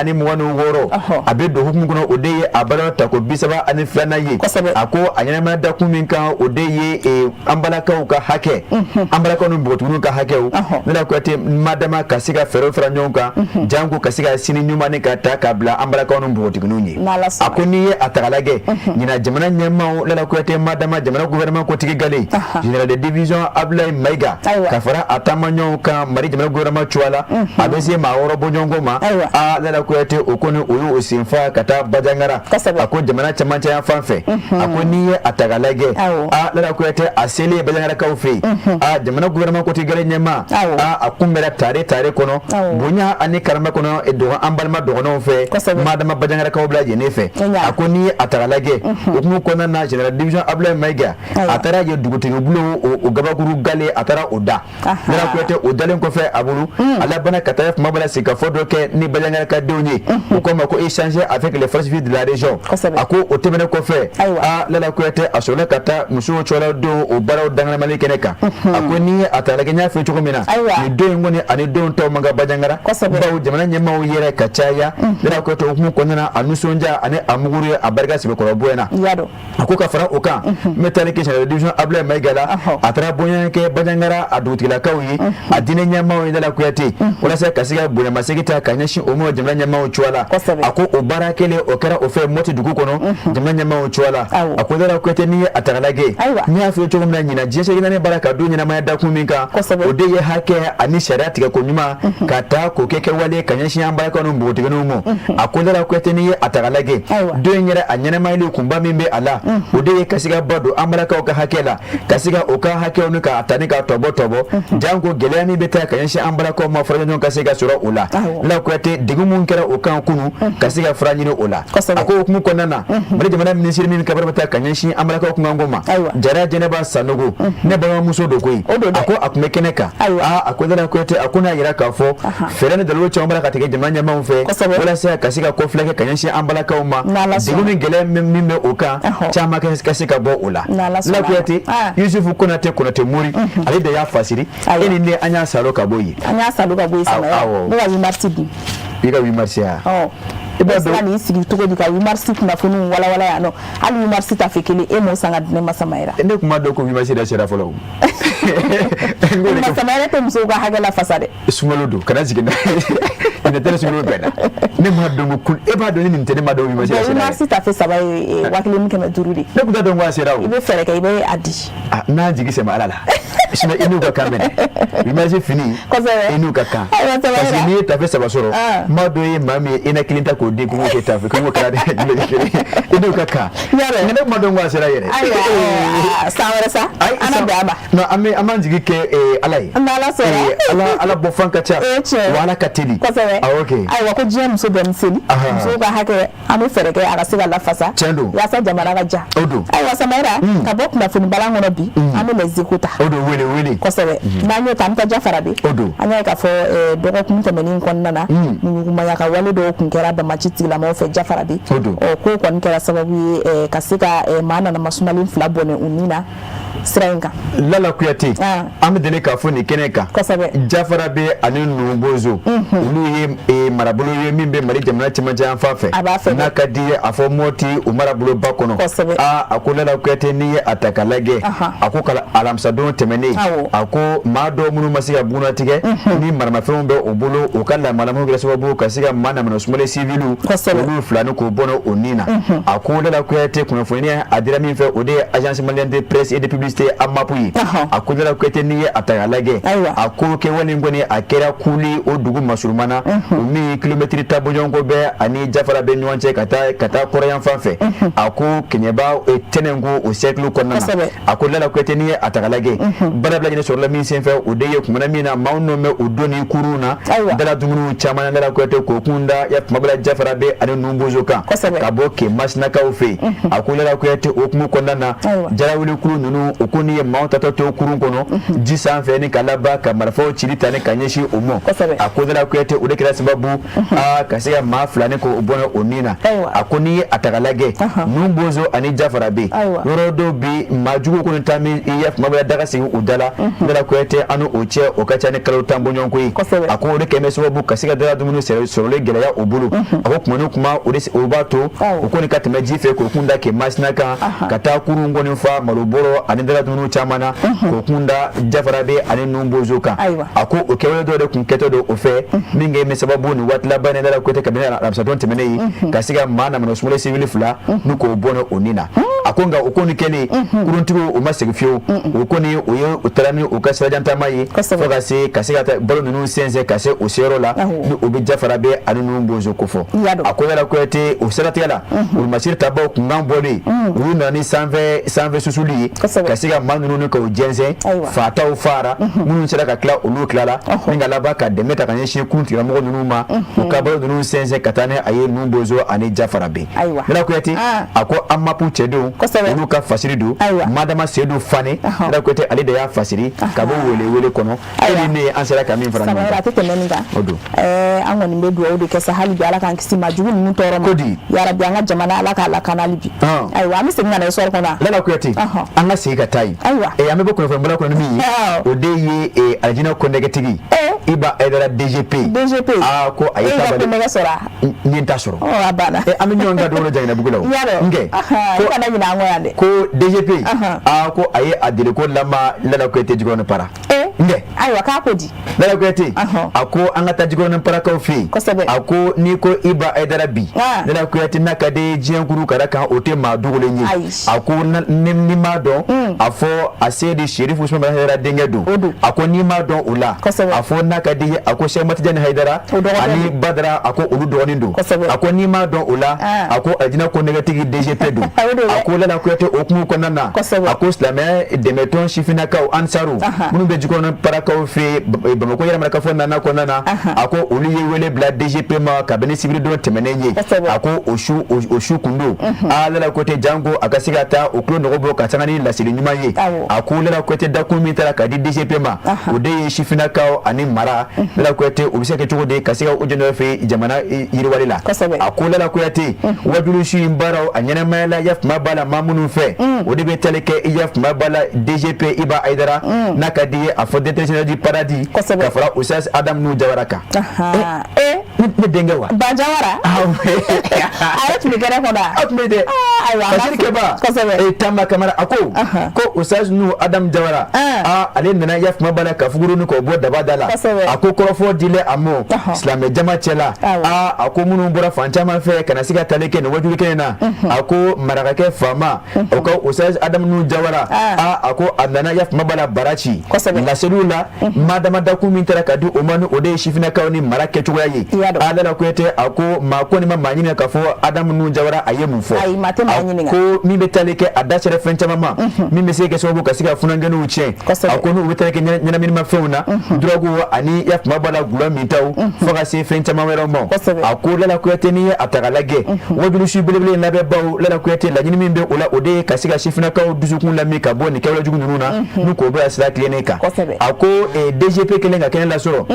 A bɛ don hukumu kɔnɔ, o de ye a baaraw tako 32nan ye. Kosɛbɛ. A ko a ɲɛnamaya dakun min kan, o de ye an balakaw ka hakɛ, an balakaw ni npogotigininw ka hakɛw. Lala Kuyate, madama ka se ka fɛɛrɛw fara ɲɔgɔn kan, janko ka se ka sini ɲuman ni ka ta k'a bila an balakaw ni npogotigininw ye. N'Ala sɔnna. A ko n'i ye a ta k'a lajɛ, ɲinan jamana ɲɛmaaw, Lala Kuyate, madama jamana gouvernement kotigi gale, général de division Abdoulaye Maïga, ka fara a taamaɲɔgɔnw kan Mali jamana gouvernement cogoya la, a bɛ se maa 6 bɔɲɔgɔnko ma. Aa, Lala Kuyate, o kɔni o y'o senfa ka taa Bandiagara. A ko jamana camancɛ yan fan fɛ, a ko n'i ye a ta k'a lajɛ, aa, Lala Kuyate, a selen Bandiagarakaw fɛ yen, aa, jamana gouvernement kotigi gale ɲɛmaa, aa, a kunbɛra tare tare kɔnɔ, bonya ani karama kɔnɔ, dɔgɔ an balima dɔgɔnɔw fɛ, madama Bandiagarakaw bɛɛ lajɛlen fɛ. A ko n'i ye a ta k'a lajɛ, o hukumu kɔnɔna na, général division Abdoulaye Maïga, a taara yen dugutigi bulon, o gabakuru gale, a taara o da. Lala Kuyate, o dalen kɔfɛ a bolo, a labanna ka taa kuma bala sigikafɔ dɔ kɛ ni Bandiagara ka denw ye, o ko ma ko échanger avec les forces vives de la région. A ko o tɛmɛnen kɔfɛ, aa, Lala Kuyate, a sɔrɔla ka taa musow cɔla don o baaraw danganamali kɛnɛ kan. A ko n'i ye a ta lajɛ, n y'a fɔ cogo min na, nin don in kɔni ani don tɔw man kan Bandiagara, bawo jamana ɲɛmaaw yɛrɛ ka caya. Lala Kuyate, o hukumu kɔnɔna na, a nisɔndiya ani a muguru ye a barika sɛbɛkɔrɔ bonyana. A ko ka fara o kan, n bɛ taali kɛ général division Abdoulaye Maïga la, a taara bonya kɛ Bandiagara a dugutigilakaw ye, a diinɛ ɲɛmaaw ye, Lala Kuyate, walasa ka se ka bonyamasegin ta ka ɲɛsin o ma jamana ɲɛmaaw cogoya la. A ko o baara kelen o kɛra o fɛ Moti dugu kɔnɔ, jamana ɲɛmaaw cogoya la. A ko Lala Kuyate, n'i ye a ta k'a lajɛ, n y'a f'i ye cogo min na, ɲinan diɲɛ seleke naani baara ka don ɲɛnamaya dakun min kan, o de ye hakɛ ani sariya tigɛ ko ɲuman ka taa k'o kɛ kɛwale ka ɲɛsin an balakaw ni npogotigininw ma. A ko Lala Kuyate, n'i ye a ta k'a lajɛ, don in yɛrɛ a ɲɛnamayali kunba min bɛ a la, o de ye ka se ka ba don an balakaw ka hakɛ la, ka se ka o ka hakɛw ni k'a ta ni k'a tɔbɔ tɔbɔ, janko gɛlɛya min bɛ taa ka ɲɛsin an balakaw ma, fura ɲɔgɔn ka se ka sɔrɔ o la. Lala Kuyate, degun mun kɛra o kan kunu, ka se ka fura ɲini o la. A ko hukumu kɔnɔna na, Mali jamana minisiri min ka baara bɛ taa ka ɲɛsin an balakaw kunkanko ma, Jara Jɛnɛba Sanogo, ne balimamuso don koyi, a ko a tun bɛ kɛnɛ kan. Aa, a ko Lala Kuyate, a ko n'a yira k'a fɔ fɛɛrɛ ni dalilu caman b'a la ka tigɛ jamana ɲɛmaaw fɛ. Walasa ka se ka kɔfilɛ kɛ ka ɲɛsin an balakaw ma, degun ni gɛlɛya min bɛ o kan, caman ka se ka bɔ o la. Lala Kuyate, Yusufu Konate, Konate Mori, ale de y'a fasiri. E ni ne, an y'a salo ka bɔ yen. An y'a salo ka bɔ yen. Sama, ne ka 8 mars dun. I ka 8 mars ya? I b'a dɔn n'i sigi cogo di ka 8 mars kunnafoniw walawala yan nɔ? Hali 8 mars tafe kelen, e m'o san ka di ne ma, Samayira. Ne tun b'a dɔn ko 8 mars yɛrɛ sera fɔlɔ o. Samayira tɛ musow ka hakɛ lafasa dɛ. Sunkalo don, kana jigin nin tɛ sunkalo bɛnna. Ne m'a dɔn ko e b'a dɔn ni nin tɛ, ne m'a dɔn 8 mars yɛrɛ sera. 8 mars tafe saba ye 1500 de. Ne tun t'a dɔn ko a sera o. I bɛ fɛɛrɛ kɛ, i bɛ a di. N'an jigi sɛmɛ Ala la, sinon i n'u ka kan mɛnɛ 8 mars fini. I n'u ka kan, parce que n'i ye tafe saba sɔrɔ, n b'a dɔn i ye maa min ye, i na kelen ta k'o di ko k'o kɛ tafe ko kɛra kelen, i n'u ka kan. Nka ne tun m'a dɔn ko a sera yɛrɛ. Ayiwa, san wɛrɛ sa, an na bɛn a ma. Non, an bɛ an b'an jigi kɛ Ala ye. N'Ala sɔnna. Ala, Ala bɔ fan ka ca. Wa Ala ka teli. Kosɛbɛ. Ah, ok. Ayiwa, ko diɲɛ muso bɛɛ ni seli. Musow ka hakɛ, an bɛ fɛɛrɛ kɛ a ka se ka lafasa. Tiɲɛ don. Walasa jamana ka ja. O don. Ayiwa Samayira, ka bɔ kunnafoni balan kɔnɔ bi, an bɛ Les Échos ta. O don, wele wele. Kosɛbɛ. N'an y'o ta, an bɛ taa Jafarabe. O don. An y'a ye k'a fɔ dɔgɔkun tɛmɛnen kɔnɔna na, ɲugumaya ka wale dɔw tun kɛra banbaanci tigilamɔgɔw fɛ Jafarabe. O don. Ɔ, k'o kɔni kɛra sababu ye ka se ka maa nana masumalen fila bɔnɛ u ni na sira in kan. Lala Kuyate, an bɛ deli k'a fɔ nin kɛnɛ kan. Jafarabe ani Numubozo, olu ye marabolo ye min bɛ Mali jamana cɛmancɛ yan fan fɛ. A b'a fɛ. N'a ka di ye, a fɔ Mɔti o maraboloba kɔnɔ. Aa, a ko Lala Kuyate, n'i ye a ta k'a lajɛ, a ko alamisadon tɛmɛnen, a ko maa dɔw minnu ma se ka bugunnatigɛ ni maramafɛnw bɛ u bolo, u ka lamalamu kɛra sababu ka se ka maa namana sumalen siviliw, olu fila ni k'o bɔnɛ o ni na. A ko Lala Kuyate, kunnafoni a dira min fɛ, o de ye Agence malienne de presse et de publicité, AMAP ye. A ko Lala Kuyate, n'i ye a ta k'a lajɛ, a ko kɛwale in kɔni, a kɛra Kuli o dugu masurumana, o min kilomɛtiri 10 bɔɲɔgɔnko bɛ ani Jafarabe ɲɔgɔn cɛ ka taa kɔrɔyan fan fɛ. A ko Kɛɲɛba Tɛnɛnko o cercle kɔnɔna na. A ko Lala Kuyate, n'i ye a ta k'a lajɛ, baara bila ɲini sɔrɔla min senfɛ, o de ye kumana min na maaw nɔ bɛ o doni kurun na, dala dumuniw caman na, Lala Kuyate, k'o kun da ya tuma bɛɛ la Jafarabe ani Numubozo kan, ka bɔ Ke Masinakaw fɛ yen. A ko Lala Kuyate, o hukumu kɔnɔna na, jarawuli kulu ninnu, o ko ni ye maaw tatɔ to kurun kɔnɔ ji sanfɛ ni ka laban ka marifaw cili ta ni ka ɲɛsin o ma. A ko Lala Kuyate, o de kɛra sababu aa ka se ka maa fila ni k'o bɔnɛ o ni na. A ko n'i ye a ta k'a lajɛ, Numubozo ani Jafarabe, yɔrɔ dɔw bi maa jugu kɔni taa min i ye tuma bɛɛ daga sigi u da la, Lala Kuyate, an o cɛ o ka ca ni kalo 10 bɔɲɔgɔnko ye. A ko o de kɛlen bɛ sababu ka se ka dala dumuni sɔrɔli gɛlɛya o bolo. A ko kuma ni kuma, o de o b'a to o kɔni ka tɛmɛ ji fɛ k'o kun da Ke Masina kan, ka taa kurun kɔni fa malo bɔrɔ ani dala dumuni caman na, k'o kun da Jafarabe ani Numubozo kan. A ko o kɛwale dɔw de kun kɛtɔ don o fɛ min kɛ bɛ sababu nin waati laban in, Lala Kuyate, kabini alamisadon tɛmɛnen ye, ka se ka maa namana sumalen sivili fila ni k'o bɔnɛ o ni na. A ko nka o ko ni kɛlen, kuruntigiw o ma segin fiyewu. O kɔni o ye u taara ni u ka sirajantama ye fo ka se ka taa balo ninnu sɛnsɛn ka se o seyɔrɔ la ni o bɛ Jafarabe ani Numubozo kofɔ. A ko Lala Kuyate, o siratigɛ la, olumasiri tabaw kunkan bɔlen, olu nana ni sanfɛ sanfɛ susuli ye ka se ka maa ninnu ni k'o jɛnsɛn. Fataw fara minnu sera ka tila, olu tilala ni ka laban ka dɛmɛ ta ka ɲɛsin kurun tigilamɔgɔ ninnu ma, u ka balo ninnu sɛnsɛn ka taa ni a ye Numubozo ani Jafarabe. Lala Kuyate, a ko AMAP cɛdenw, olu ka fasiri don. Madama Seydou Fane, Lala Kuyate, ale de y'a fasiri ka bɔ wele wele kɔnɔ. E ni ne, an sera ka min fara ɲɔgɔn kan, a tɛ tɛmɛ nin kan. O don. An kɔni bɛ dugawu de kɛ sa hali bi, Ala k'an kisi maa jugu ninnu tɔɔrɔ ma. Ko di? Yarabi, an ka jamana, Ala k'a lakana hali bi. Ayiwa, an bɛ segin ka na histoire kɔnɔ. Lala Kuyate, an ka segin ka taa yen. An bɛ bɔ kunnafoni bɔla kɔnɔ ni min ye, o de ye Alijina kɔndɛgɛtigi Iba Ayidara, DGP. DGP. Aa, ko a ye E ka kɔndɛgɛ sɔrɔ a? N ye n ta sɔrɔ. Ɔ, a banna. An bɛ ɲɔgɔn kan don o don Jaginɛbugu la o. N kɛ. Ko kana ɲinɛ an kɔ yan dɛ. Ko DGP, aa, ko a ye a deli ko lama Lala Kuyate, Jikɔrɔni Para. N kɛ. Ayiwa, k'a ko di? Lala Kuyate, a ko an ka taa Jikɔrɔni Parakaw fɛ yen. A ko n'i ko Iba Ayidara bi, Lala Kuyate, n'a ka di diɲɛ kuru kara kan, o tɛ maa dogolen ye. A ko ni m'a dɔn, a fɔ a Seyidi Serifu Usumani Hayidara denkɛ don. A ko n'i m'a dɔn o la, a fɔ n'a ka di ye, a ko Sɛki Tijani Hayidara ani Badara, a ko olu dɔgɔnin don. A ko n'i m'a dɔn o la, a ko Alijina kɔndɛgɛtigi DGP don. A ko Lala Kuyate, o hukumu kɔnɔna na, a ko silamɛya dɛmɛtɔn sifinnakaw Ansaru minnu bɛ Jikɔrɔni Jikɔrɔni Parakaw fɛ Bamakɔ yɛrɛ marakafo nana kɔnɔna na, a ko olu ye wele bila DGP ma kabini sibiridon tɛmɛnen ye. A ko o su kun don aa Lala Kuyate, janko a ka se ka taa o tulo nɔgɔ bɔ ka sanga ni laseli ɲuman ye. A ko Lala Kuyate, dakun min taara ka di DGP ma, o de ye sifinnakaw ani mara. Lala Kuyate, o bɛ se ka kɛ cogo di ka se ka o jɔnjɔn fɛ jamana yiriwali la? A ko Lala Kuyate, wajulu su in baaraw a ɲɛnamaya la, yafuma b'a la maa minnu fɛ, o de bɛ tali kɛ, yafuma b'a la, DGP Iba Ayidara, n'a ka di ye a fɔ directeur général du Paradis, ka fara Oustaz Adam Nuhu Jawara kan. Ne denkɛ wa? Ba Jawara, a yɛrɛ tun bɛ kɛnɛ kɔnɔ. A tun bɛ dɛ. Ayiwa. Bashir Keba. Tamba Kamara, a ko ko Oustaz Nuhu Adam Jawara, aa ale nana, yafuma b'a la, ka fuguru ni k'o bɔ daba da la. A ko kɔrɔfɔ dilen a ma silamɛ jama cɛ la, aa a ko minnu bɔra fan caman fɛ ka na se ka tali kɛ nin wajuli kɛ in na, a ko marakakɛ faama o ka Oustaz Adam Nuhu Jawara, aa a ko a nana, yafuma b'a la, bara ci laseliw la madama dakun min taara ka di o ma, ni o de ye sifinnakaw ni mara kɛcogoya ye. Lala Kuyate, a ko maa ko nin ma maa ɲininka k'a fɔ Adamu Nuhu Jawara a ye mun fɔ. A ko min bɛ tali kɛ, a da sera fɛn caman ma min bɛ se ka kɛ sababu ka se ka funankɛninw tiɲɛ. A ko n'u bɛ tali kɛ ɲɛnaminimafɛnw na, dɔrɔgu ani yafuma b'a la, gulɔ mintaw, fo ka se fɛn caman wɛrɛw ma. A ko Lala Kuyate, n'i ye a ta k'a lajɛ, wajulu belebele in labɛnbaw, Lala Kuyate, laɲini min bɛ o la, o de ye ka se ka sifinnakaw dusukun lami ka bɔ nin kɛwale jugu ninnu na, n'u k'o bila sira tilennen kan. A ko DGP kɛlen ka kɛnɛ lasɔrɔ,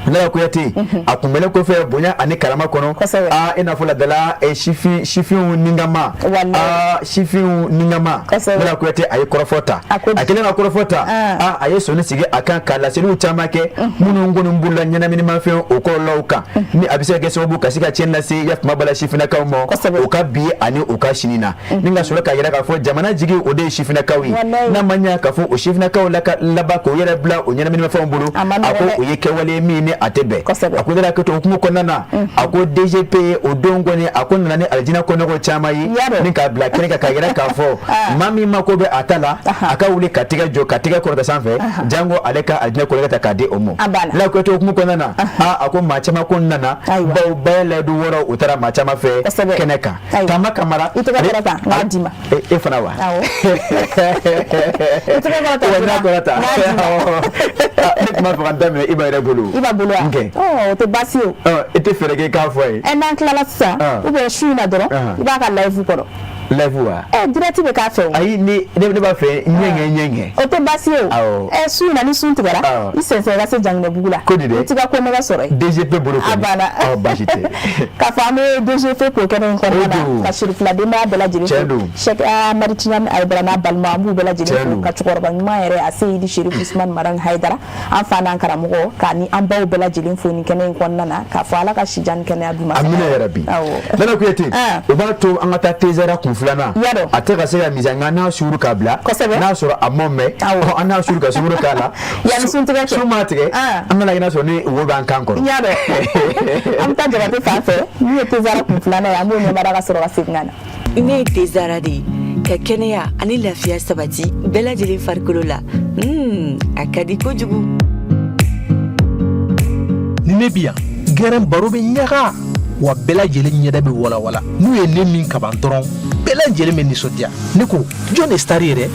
Lala Kuyate, a kunbɛnnen kɔfɛ bonya ani karama kɔnɔ, aa i n'a fɔ ladala sifin sifinw ningama, aa sifinw ningama, Lala Kuyate, a ye kɔrɔfɔ ta. A kɛlen ka kɔrɔfɔ ta, aa a ye sɔnni sigi a kan ka laseliw caman kɛ minnu kɔni bolila ɲɛnaminimafɛn o kɔlɔlɔw kan, ni a bɛ se ka kɛ sababu ka se ka tiɲɛni lase, yafuma bala, sifinnakaw ma o ka bi ani u ka sini na, ni ka sɔrɔ ka yira k'a fɔ jamana jigi o de ye sifinnakaw ye. N'a ma ɲɛ k'a fɔ o sifinnakaw la ka laban k'o yɛrɛ bila o ɲɛnaminimafɛnw bolo, a ko o ye kɛwale min ni a tɛ bɛn. A ko Lala Kuyate, hukumu kɔnɔna na, a ko DGP o don kɔni, a ko nana ni alijinɛ kɔnɔgɔ caman ye ni k'a bila kɛnɛ kan k'a yira k'a fɔ maa min mako bɛ a ta la, a ka wuli ka tɛgɛ jɔ ka tɛgɛ kɔrɔta sanfɛ, janko ale ka alijinɛ kɔnɔgɔ ta k'a di o ma. Lala Kuyate, hukumu kɔnɔna na, a ko maa caman ko nana, bawo baya layidu wɔɔrɔ o taara maa caman fɛ kɛnɛ kan. Tamba Kamara. I tɛgɛ kɔrɔta, n k'a d'i ma. E fana wa? Awɔ, i tɛgɛ kɔrɔta. Wa n'a kɔrɔta, ne tun b'a fɛ ka daminɛ Iba yɛrɛ bolo. Iba bolo wa? Ɔ, o tɛ baasi ye o. E tɛ fɛɛrɛ kɛ k'a fɔ a ye. Ɛ, n'an tilala sisan ou bien su in na dɔrɔn, i b'a ka live kɔrɔ. Live wa? Ɛ, direct bɛ k'a fɛ o. Ayi, ni ne b'a fɛ ɲɛŋɛ ɲɛŋɛ. O tɛ baasi ye o. Ɛ, su in na ni sun tigɛra, i sɛnsɛn i ka se Janginɛbugu la. Ko di dɛ? I t'i ka ko nɛgɛ sɔrɔ yen. DGP bolo kɔni. A banna. Ɔ, baasi tɛ. K'a fɔ an bɛ DGP ko kɛnɛ in kɔnɔna na, ka Sirifila denbaya bɛɛ lajɛlen fo. Cheikh Amadu Tijani Hayidara n'a balima, an b'u bɛɛ lajɛlen fo, ka cɛkɔrɔba ɲuman yɛrɛ a Seyidi Sherif Usumani Madani Hayidara, an fa n'an karamɔgɔ, k'a ni an baw bɛɛ lajɛlen fo nin kɛnɛ in kɔnɔna na, k'a fɔ Ala ka sijan ni kɛnɛya d'u ma. Amina yarabi. Nana Kuyate, o b'a to an ka taa Tezara kun filanan. A tɛ ka se ka mise nka n'a suuru k'a bila. N'a sɔrɔ a mɔ mɛn. An n'a suuru ka sukaro k'a la. Yanni sun tigɛ cɛ. Sun maa tigɛ. An kana ɲinɛ sɔrɔ ni wo b'an kan kɔrɔ. Y'a dɔn. An bɛ taa Jabate fan fɛ min ye Tezara kun filanan ye, an b'o ɲɛmada ka sɔrɔ ka segin ka na. Ne ye Tezara de ye ka kɛnɛya ani lafiya sabati bɛɛ lajɛlen farikolo la. A ka di kojugu. Ni ne bi yan, gɛrɛn baro bɛ ɲaga wa, bɛɛ lajɛlen ɲɛda bɛ walawala. N'u ye ne min kaban dɔrɔn, bɛɛ lajɛlen bɛ nisɔndiya. Ne ko jɔn de star ye dɛ?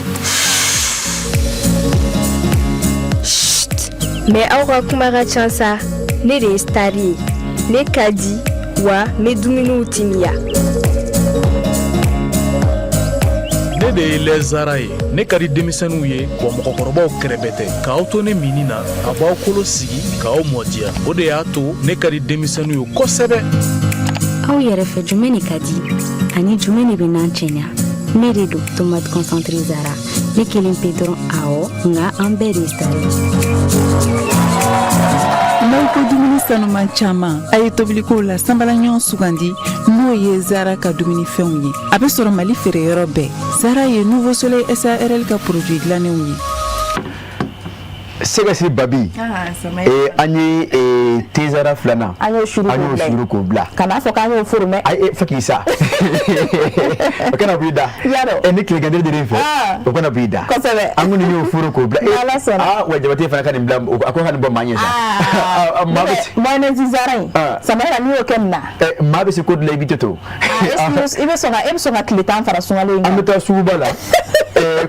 Mais aw ka kuma ka ca sa. Ne de ye star ye. Ne ka di wa, n bɛ dumuniw timiya. Ne de ye lɛzara ye. Ne ka di denmisɛnninw ye wa, mɔgɔkɔrɔbaw kɛrɛbɛ tɛ. K'aw to ne minni na, a b'aw kolo sigi k'aw mɔdiya. O de y'a to ne ka di denmisɛnninw ye kosɛbɛ. Aw yɛrɛ fɛ, jumɛn de ka di ani jumɛn de bɛ n'an cɛɲa? Ne de don, tomate concentré Zara. Ne kelen pe dɔrɔn? Awɔ, nka an bɛɛ de ye star ye. N'aw ko dumuni sanuman caman, a ye tobilikow la sanbala ɲɔgɔn sugandi, n'o ye Zara ka dumunifɛnw ye. A bɛ sɔrɔ Mali feereyɔrɔ bɛɛ. Zara ye Nouveau Soleil SARL ka produit dilannenw ye. Sɛgɛsi Babi, an ye Tezara filanan. An y'o suru. An y'o suru k'o bila. Kana fɔ k'an y'o furu mɛ. Ayi, fo k'i sa, o kana bɔ i da. Ni tilegan de fɛ, o kana bɔ i da. An kɔni y'o furu k'o bila. Ala sɔnna. Aa wa, Jabate fana ka nin bila, a ko ka nin bɔ maa ɲɛ sa. Maa bɛ mayonnaise Zara in, Samayɛrɛ, n'i y'o kɛ nin na. Maa bɛ se ko dɔ la, i b'i to. I bɛ sɔn ka, e bɛ sɔn ka tile 10 fara sunkalo in kan. An bɛ taa suguba la.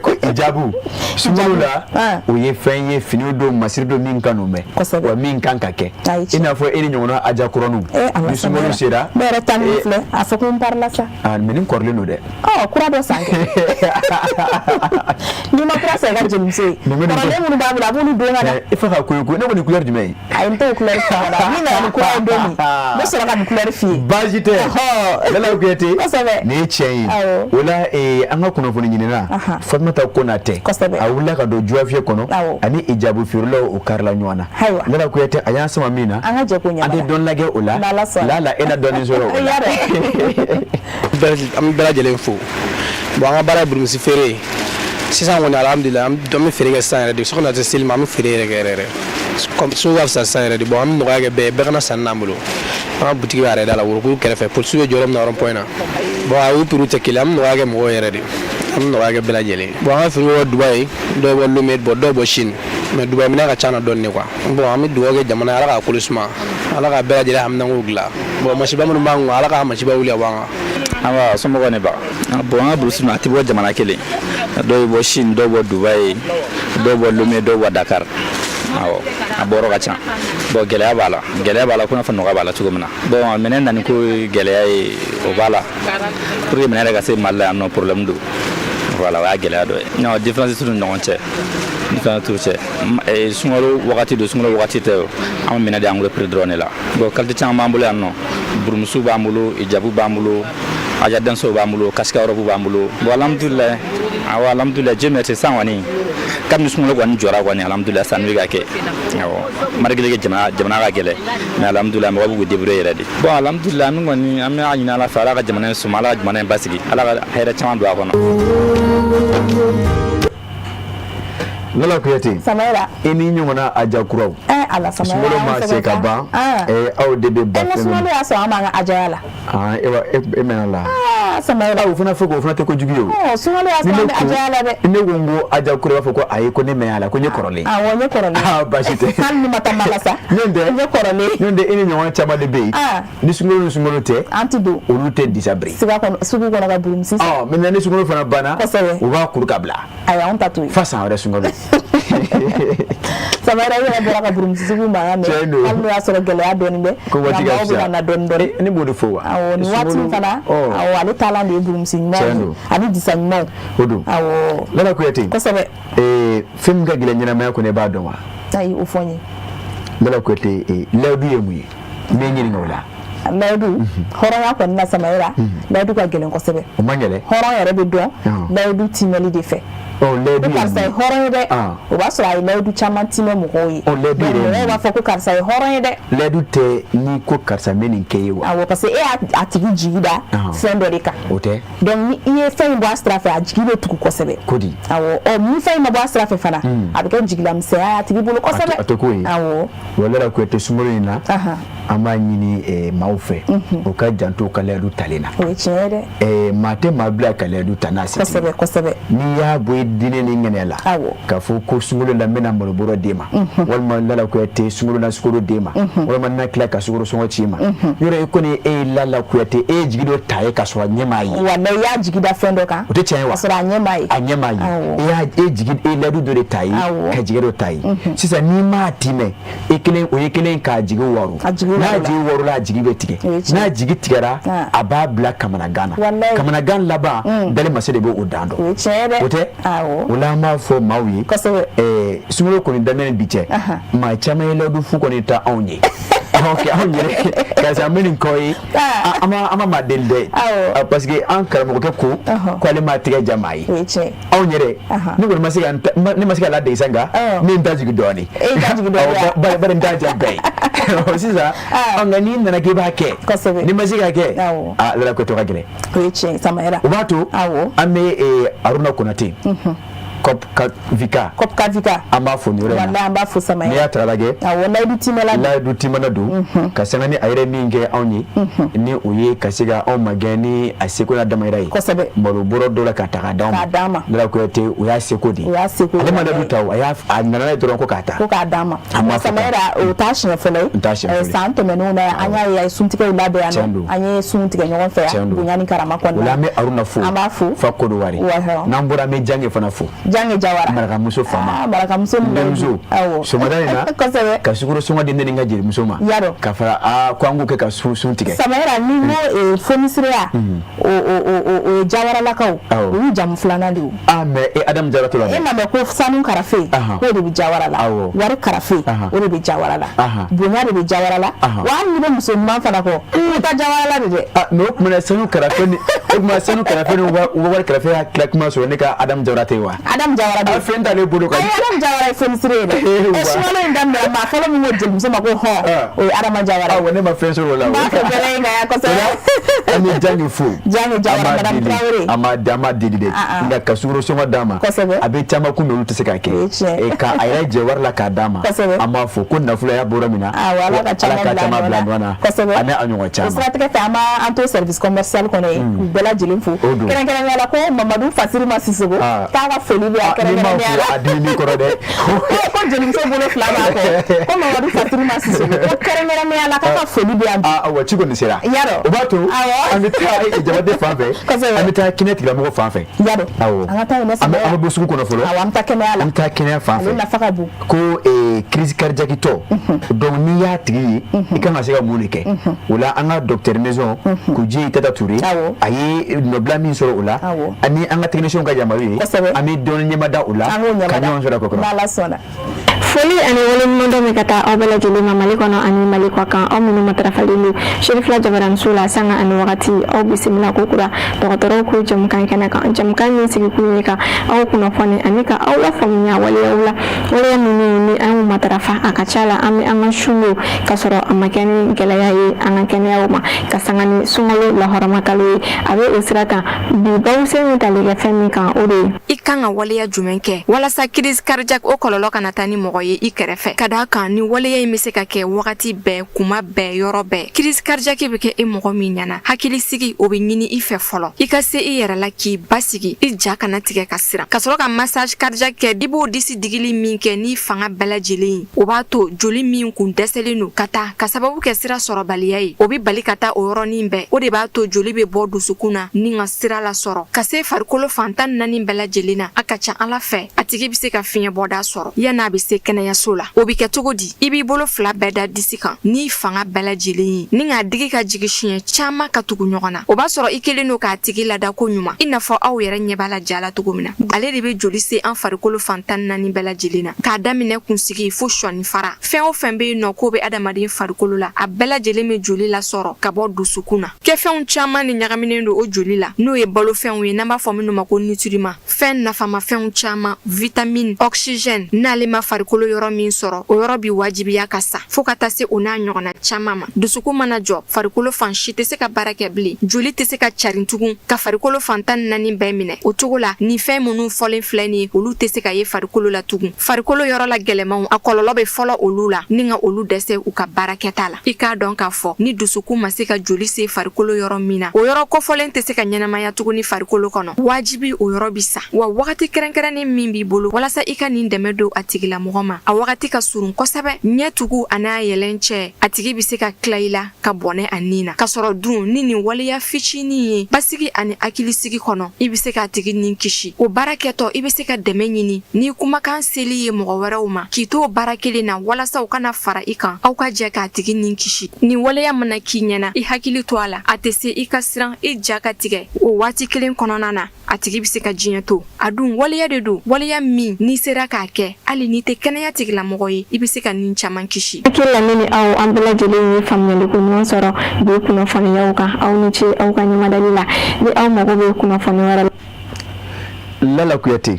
Ko ijabu sunkalo la, o ye fɛn ye, finiw don, masiri don, min kan mɛn wa min kan ka kɛ, i n'a fɔ e ni ɲɔgɔnna aja kɔrɔninw, ni sunkalo sera. Ne yɛrɛ ta min filɛ, a fɔ ko n parila sa. Ah, mais nin kɔrɔlen don dɛ. Ɔ, kura dɔ san kɛ. N'i ma kura san i ka jelimuso ye, kɔrɔlen minnu b'a bolo, a b'olu don ka na. I fa ka ko ye ko ne ko nin couleur jumɛn ye? Ayi, n t'o couleur f'i ɲɛna. Ni nana ni kura ye don min, n bɛ sɔrɔ ka nin couleur f'i ye. Baasi tɛ, Lala Kuyate. Kosɛbɛ. Nin ye tiɲɛ ye. O la, an ka kunnafoni ɲinina Fatumata Konatɛ, a wulila ka don juwafiyɛ kɔnɔ ani ijabu feerelaw, o karila ɲɔgɔn na. Lala Kuyate, a y'an sama min na, an ka jɛ k'o ɲɛmada. An tɛ dɔn lajɛ o la. Lala, e na dɔɔnin sɔrɔ o la. An bɛ bɛɛ lajɛlen fo. Bon, an ka baara ye burumusi feere ye. Sisan kɔni, alhamdulilayi, an bɛ feere kɛ sisan yɛrɛ de. Sɔgɔma tɛ seli ma, an bɛ feere yɛrɛ kɛ yɛrɛ yɛrɛ. Comme sugu ka fisa sisan yɛrɛ de. Bon, an bɛ nɔgɔya kɛ bɛɛ ye, bɛɛ ka na sanni n'an bolo. An ka butigi bɛ arrêt da la, Worokuru kɛrɛfɛ, polisiw bɛ jɔ yɔrɔ min na, rond point na. Bon, a y'u prix tɛ kelen, an bɛ nɔgɔya kɛ mɔgɔw yɛrɛ de, an bɛ nɔgɔya kɛ bɛɛ lajɛlen. Bon, an ka feere bɛ bɔ Dubayi, dɔw bɛ bɔ Lomé, bon, dɔw bɔ Chine, mais Dubayi minɛn ka ca na dɔɔnin quoi. Bon, an bɛ dugawu kɛ jamana ye, Ala k'a kolo suma, Ala k'a bɛɛ lajɛlen haminankow dilan. Bon, masiba minnu b'an kun, Ala k'a masiba wuli ka bɔ an kan. Awa, somɔgɔw ne ba. Bon, an ka burusi a tɛ bɔ jamana kelen. Dɔw bɛ bɔ Chine, dɔw bɔ Dubayi, dɔw bɔ Lomé, dɔw bɔ Dakar. Awɔ, a bɔyɔrɔ ka ca. Bon, gɛlɛya b'a la, gɛlɛya b'a la, ko n'a fɔ nɔgɔya b'a la cogo min na. Bon, minɛn nani ko ye gɛlɛya ye, o b'a la. Pour que minɛn yɛrɛ ka se Mali la yan nɔ, problème don. Voilà, o y'a gɛlɛya dɔ ye. Non, différence t'u ni ɲɔgɔn cɛ, différence t'u cɛ. Sunkalo wagati don, sunkalo wagati tɛ o, an bɛ minɛn di en gros prix dɔrɔn de la. Bon, qualité caman b'an bolo yan nɔ. Burumusiw b'an bolo, ijabu b'an bolo, aja dansow b'an bolo, kasika robe b'an bolo. Bon, alhamdulilayi, awɔ, alhamdulilayi, Dieu merci. San kɔni, kabini sunkalo kɔni jɔra kɔni, alhamdulilayi, sanni bɛ ka kɛ. Awɔ, malgré que jamana ka gɛlɛn, mais alhamdulilayi, mɔgɔ b'u débrouiller yɛrɛ de. Bon, alhamdulilayi, an bɛ kɔni, an bɛ a ɲini Ala fɛ, Ala ka jamana in suma, Ala ka jamana in basigi, Ala ka hɛrɛ caman don a kɔnɔ. Lala Kuyate. Samayira. I ni ɲɔgɔnna aja kuraw. Ala, Samayira. Sunkalo ma se ka ban. Aw de bɛ ba fɛn. Sunkalo y'a sɔrɔ an b'an ka ajaya la. Ah, ewa, e mɛnna la. Ah, Samayira. O fana fɔ ko o fana tɛ kojugu ye o. Ɔ, sunkalo y'a sɔrɔ an bɛ ajaya la dɛ. Ne ko n ko aja kura, b'a fɔ ko ayi, ko ne mɛnna la, ko n ye kɔrɔlen. Awɔ, n ye kɔrɔlen. Ah, baasi tɛ. Hali ni ma taa ma la sa. N'o tɛ. N ye kɔrɔlen. N'o tɛ, i ni ɲɔgɔn caman de bɛ yen. Ni sunkalo ni sunkalo tɛ. An ti don. Olu tɛ disa biri. Siga kɔnɔ, sugu kɔnɔ ka burumusi san. Ɔ, maintenant ni sunkalo fana banna. Kosɛbɛ. U b'a kuru ka bila. Ayi, anw ta to yen. Fa san wɛrɛ sunkalo. Samayira, i yɛrɛ bɔra ka burumusi sugu mankan mɛn. Tiɲɛ don. Hali n'o y'a sɔrɔ gɛlɛya dɔɔnin bɛ. Ko waati ka nka maaw bɛ ka na dɔɔnin dɔɔnin. Ne b'o de fɔ wa. Awɔ, nin waati in fana. Awɔ, ale taalan de ye burumusi ɲumanw ye. Ani disa ɲumanw. O don. Awɔ. Lala Kuyate. Kosɛbɛ. Fɛn min ka gɛlɛn ɲɛnamaya kɔnɔ, i b'a dɔn wa? Ayi, o fɔ n ye. Lala Kuyate, layidu ye mun ye? N bɛ ɲininka o la. Layidu, hɔrɔnya kɔni na, Samayira, layidu ka gɛlɛn kosɛbɛ. O man gɛlɛn. Hɔrɔn yɛrɛ bɛ dɔn layidu timɛli de fɛ. Layidu ko karisa ye hɔrɔn ye dɛ, o b'a sɔrɔ a ye layidu caman timɛ mɔgɔw ye. Layidu yɛrɛ ye mun ye? Mɔgɔw b'a fɔ ko karisa ye hɔrɔn ye dɛ. Layidu tɛ n'i ko karisa n bɛ nin kɛ ye wa? Awɔ, parce que e y'a tigi jigi da fɛn dɔ de kan. O tɛ. Donc ni i ye fɛn in bɔ a sira fɛ, a jigi bɛ tugu kosɛbɛ. Ko di? Awɔ, ɔ, ni fɛn in ma bɔ a sira fɛ fana, a bɛ kɛ jigilamisɛnya ye a tigi bolo kosɛbɛ. A tɛ k'o ye. Awɔ. Wa Lala Kuyate, sunkalo in na, an b'a ɲini maaw fɛ, u ka janto u ka layidu talen na. O ye tiɲɛ ye dɛ. Maa tɛ maa bila ka layidu ta n'a se t'i ye. Kosɛbɛ, kosɛbɛ. N'i y'a bɔ i diinɛ ni ŋaniya la. Awɔ. K'a fɔ ko sunkalo la n bɛna malobɔrɔ d'e ma. Walima Lala Kuyate, sunkalo na sukaro d'e ma. Walima n na tila ka sukaro sɔngɔ ci i ma. Yɔrɔ e kɔni, e ye Lala Kuyate, e ye jigi dɔ ta ye k'a sɔrɔ a ɲɛ m'a ye. Walayi, i y'a jigi da fɛn dɔ kan. O tɛ tiɲɛ ye wa? K'a sɔrɔ a ɲɛ m'a ye. A ɲɛ m'a ye. E y'a e jigi, e ye layidu dɔ de ta ye. Ka jigi dɔ ta ye. Sisan n'i m'a timɛ, e kelen, o ye kelen k'a jigi waaro. N'a jigi warola, a jigi bɛ tigɛ. N'a jigi tigɛra, a b'a bila kamanagan na. Kamanagan laban, dali masa de bɛ o dan dɔn. O tɛ. O la, an b'a fɔ maaw ye, sunkalo kɔni daminɛ bi cɛ, maa caman ye layidu fu kɔni ta anw ye. Ok, anw yɛrɛ, karisa, an bɛ nin kɔ ye, an ma maa deli dɛ, parce que an karamɔgɔkɛ ko k'ale m'a tigɛ ja maa ye. Anw yɛrɛ, ne kɔni ma se ka, ne ma se ka ladege sa, nka ne ye n ta jigin dɔɔnin. Bari n t'a ja bɛɛ ye sisan. Nka n'i nana k'i b'a kɛ, n'i ma se ka kɛ, a Lala ko tɔ ka gɛlɛn. O ye tiɲɛ, Samayira. O b'a to an bɛ Aruna Konate. Cop Vika. Cop Vika. An b'a fo nin yɔrɔ in na. Walayi, an b'a fo Sama. N'i y'a ta k'a lajɛ. Awɔ, layidu timɛla. Layidu timɛla don. Ka sanga ni a yɛrɛ min kɛ anw ye. Ni o ye ka se ka anw magɛn ni a seko n'a damayira ye. Kosɛbɛ. Malo bɔrɔ dɔ la ka ta k'a d'anw ma. K'a d'an ma. Nara Kuyate, o y'a seko de ye. O y'a seko ye. Ale ma layidu ta o, a y'a a nana n'a ye dɔrɔn ko k'a ta. Ko k'a d'an ma. An b'a fo. Samayira, o t'a siɲɛ fɔlɔ ye. N t'a siɲɛ fɔlɔ ye. San tɛmɛnenw na, an y'a ye a ye suntigɛw labɛn yan Tiɲɛ nɔ. don. An ye sun tigɛ ɲɔgɔn fɛ Tiɲɛ yan. don. Bonya ni karama kɔnɔna. O la an bɛ Aruna fo. An b'a fo. Fa Kodowari. Wahɔ. N'an bɔra, an bɛ Jange fana fo. Jange Jawara. Marakamuso faama. Ah, marakamuso N denmuso. Awɔ. Sɔgɔmada in na. Kosɛbɛ. Ka sukaro sɔngɔ di ne ni n ka jelimuso ma. Yarɔ. Ka fara aa ko an k'o kɛ ka sun tigɛ. Samayira, ni n ko fonisireya, o ye Jawaralakaw. Awɔ. Olu jamu filanan de ye. Ah, mais e Adamu Jara t'o la E dɛ. ma mɛn ko sanu karafe, k'o de bɛ Jawara la. Awɔ. Wari karafe, o de bɛ Jawara la. Bonya de bɛ Jawara la. Wa hali n'i bɛ muso ɲuman fana kɔ, i bɛ taa Jawara la de dɛ. Ah, mais o tuma na sanu karafe ni o tuma sanu karafe ni wari karafe y'a tila kuma sɔrɔ ne ka Adamu Jawara tɛ yen wa? Adamu Jawara bɛ Ah, fɛn t'ale bolo ka. Ayi, Adamu Jawara ye fonisire ye dɛ. Eh, wa. Sunkalo in daminɛ, maa fɔlɔ min ko jelimuso ma ko hɔn, o ye Adama Jawara ye. Awɔ, ne ma fɛn sɔrɔ o la. N b'a fɛ bɛrɛ in kan yan kosɛbɛ. An bɛ Jange fo. Jange Jawara, An b'a Madame deli. Traoré. An b'a deli dɛ. Ah, ah. Nka ka sukaro sɔngɔ d'a ma. Kosɛbɛ. A bɛ caman kun bɛ olu tɛ se k'a kɛ. O ye tiɲɛ. Eh, ka a yɛrɛ jɛ wari la k'a d'a ma. Kosɛbɛ. An b'a fo ko nafolo y'a bɔra min na. Awɔ, Ala ka caman Ala ka caman bila bila nɔ na. Kosɛbɛ. Ani a ɲɔgɔn O caman. siratigɛ fɛ, an b'an to service commercial kɔnɔ yen, k'u bɛɛ lajɛlen fo. O don. Kɛrɛnkɛrɛnnenya la, ko Mamadu Fasirima Sisogo, Ah. k'a ka foli bɛ yan Ah, n'i m'a kɛrɛnkɛrɛnnenya fo la. a dimi b'i kɔrɔ dɛ. Ko jelimuso bolo fila b'a kɔ, ko Mamadu Fasirima Sisogo, ko kɛrɛnkɛrɛnnenya la, k'a ka foli bɛ yan bi. Ah, awa, ci kɔni sera. Yarɔ. O b'a to Awɔ. an bɛ taa Jabate fan fɛ. Kosɛbɛ. An bɛ taa kɛnɛ tigilamɔgɔ fan fɛ. Yarɔ. Awɔ. An ka taa yen nɔ. An bɛ bɔ sugu kɔnɔ fɔlɔ. Awɔ, an bɛ taa kɛnɛya la. An bɛ taa kɛnɛya fan Ale fɛ. nafa ka bon. Ko crise cardiaque tɔ, donc n'i y'a tigi ye, i kan ka se ka mun de kɛ o la? An ka docteur maison Kuji Tata Touré, a ye nɔbila min sɔrɔ o la, ani an ka technicien ka yamaru ye, an bɛ dɔɔni ɲɛmada o la An k'o ka ɲɛmada. ɲɔgɔn sɔrɔ a kɔ kɔrɔ. N'Ala sɔnna. Foli ani waleɲumandɔn bɛ ka taa aw bɛɛ lajɛlen ma Mali kɔnɔ ani Mali kɔ kan, aw minnu matarafalen don Serifila Jabaraniso la sanga ani wagati. Aw bisimila ko kura dɔgɔtɔrɔw ko jamukan kɛnɛ kan, jamukan min sigikun ye ka aw kunnafoni ani ka aw lafaamuya waleyaw la, waleya minnu ni an y'u matarafa, a ka ca la an bɛ an ka sun don ka sɔrɔ a ma kɛ ni gɛlɛya ye an ka kɛnɛyaw ma, ka sanga ni sunkalo lahɔrɔma kalo ye. A bɛ o sira kan, bi babusen min tali kɛ fɛn min kan, o de ye: I kan ka waleya jumɛn kɛ walasa crise cardiaque o kɔlɔlɔ kana taa ni mɔgɔ ye i kɛrɛfɛ? Ka daa kan ni waleya in be se ka kɛ wagati bɛɛ, kuma bɛɛ, yɔrɔ bɛɛ. Crise cardiaque be kɛ e mɔgɔ min ɲɛna, hakilisigi o be ɲini i fɛ fɔlɔ. I ka se i yɛrɛ la k'i basigi, i ja kana tigɛ ka siran, ka sɔrɔ ka massage cardiaque kɛ. I b'o disi digili min kɛ ni fanga bɛɛ lajɛlen ye, o b'a to joli min kun dɛsɛlen don ka taa ka sababu kɛ sira sɔrɔbaliya ye, o be bali ka taa o yɔrɔnin bɛɛ. O de b'a to joli be bɔ dusukun na ni ka sira lasɔrɔ ka se farikolo fan 14 bɛɛ lajɛlen na. A ka ca Ala fɛ, a tigi be se ka fiɲɛ bɔda sɔrɔ yan'a be se kɛnɛyaso la. O be kɛ cogo di? I b'i bolo fila bɛɛ da disi kan n'i fanga bɛɛ lajɛlen ye, ni k'a digi ka jigi siɲɛ caaman ka tugu ɲɔgɔn na. O b'a sɔrɔ i kelen don k'a tigi lada ko ɲuman, i n'a fɔ aw yɛrɛ ɲɛ b'a la ja la cogo min na. Ale de be joli se an farikolo fan 14 bɛɛ lajɛlen na, k'a daminɛ kunsigi fo sɔni fara. Fɛn o fɛn be yen nɔ k'o be adamaden farikolo la, a bɛɛ lajɛlen be joli lasɔrɔ ka bɔ dusukun na. Kɛfɛnw caaman de ɲagaminen don o joli la, n'o ye balofɛnw ye n'an b'a fɔ minnu ma ko nutriments, fɛn nafamafɛnw caaman, vitamine, oxygène. N'ale ma farikolo yɔrɔ min sɔrɔ, o yɔrɔ bi wajibiya ka sa, fɔɔ ka taa se o n'a ɲɔgɔnna caaman ma. Dusukun mana jɔ, farikolo fan si tɛ se ka baara kɛ bilen, joli tɛ se ka carin tugun ka farikolo fan 14 bɛɛ minɛ. O cogo la, nin fɛn minnu fɔlen filɛ nin ye, olu tɛ se ka ye farikolo la tugun. Farikolo yɔrɔ la gɛlɛmanw, a kɔlɔlɔ bɛ fɔlɔ olu la, ni ka olu dɛsɛ u ka baarakɛta la. I k'a dɔn k'a fɔ ni dusukun ma se ka joli se farikolo yɔrɔ min na, o yɔrɔ kofɔlen tɛ se ka ɲɛnamaya tuguni farikolo kɔnɔ, wajibi o yɔrɔ bi sa. Wa wagati kɛrɛnkɛrɛnnen min b'i bolo walasa i ka nin dɛmɛ don a tigilamɔgɔ ma, a wagati ka surun kosɛbɛ. Ɲɛ tugu a n'a yɛlɛn cɛ, a tigi bɛ se ka tila i la ka bɔnɛ a nin na. Ka sɔrɔ dun ni nin waleya fitinin ye, basigi ani hakilisigi kɔnɔ, i bɛ se k'a tigi nin kisi. O baara kɛtɔ, i bɛ se ka dɛmɛ ɲini ni kumakan seli ye mɔgɔ wɛrɛw ma, k'i to o baara kelen na walasa u kana fara i kan, aw ka jɛ k'a tigi nin kisi. Nin waleya mana k'i ɲɛna, i hakili to a la, a tɛ se i ka siran, i ja ka tigɛ. O waati kelen kɔnɔna na, a tigi bɛ se ka diɲɛ to. A dun waleya de don, waleya min n'i sera k'a kɛ, hali n'i tɛ kɛnɛya tigilamɔgɔ ye, i bɛ se ka nin caman kisi. Hakili la, ne ni aw, an bɛɛ lajɛlen ye faamuyaliko ɲuman sɔrɔ bi kunnafoniyaw kan. Aw ni ce aw ka ɲɛmadali la. Ni aw mago bɛ kunnafoni wɛrɛ la. Lala Kuyate.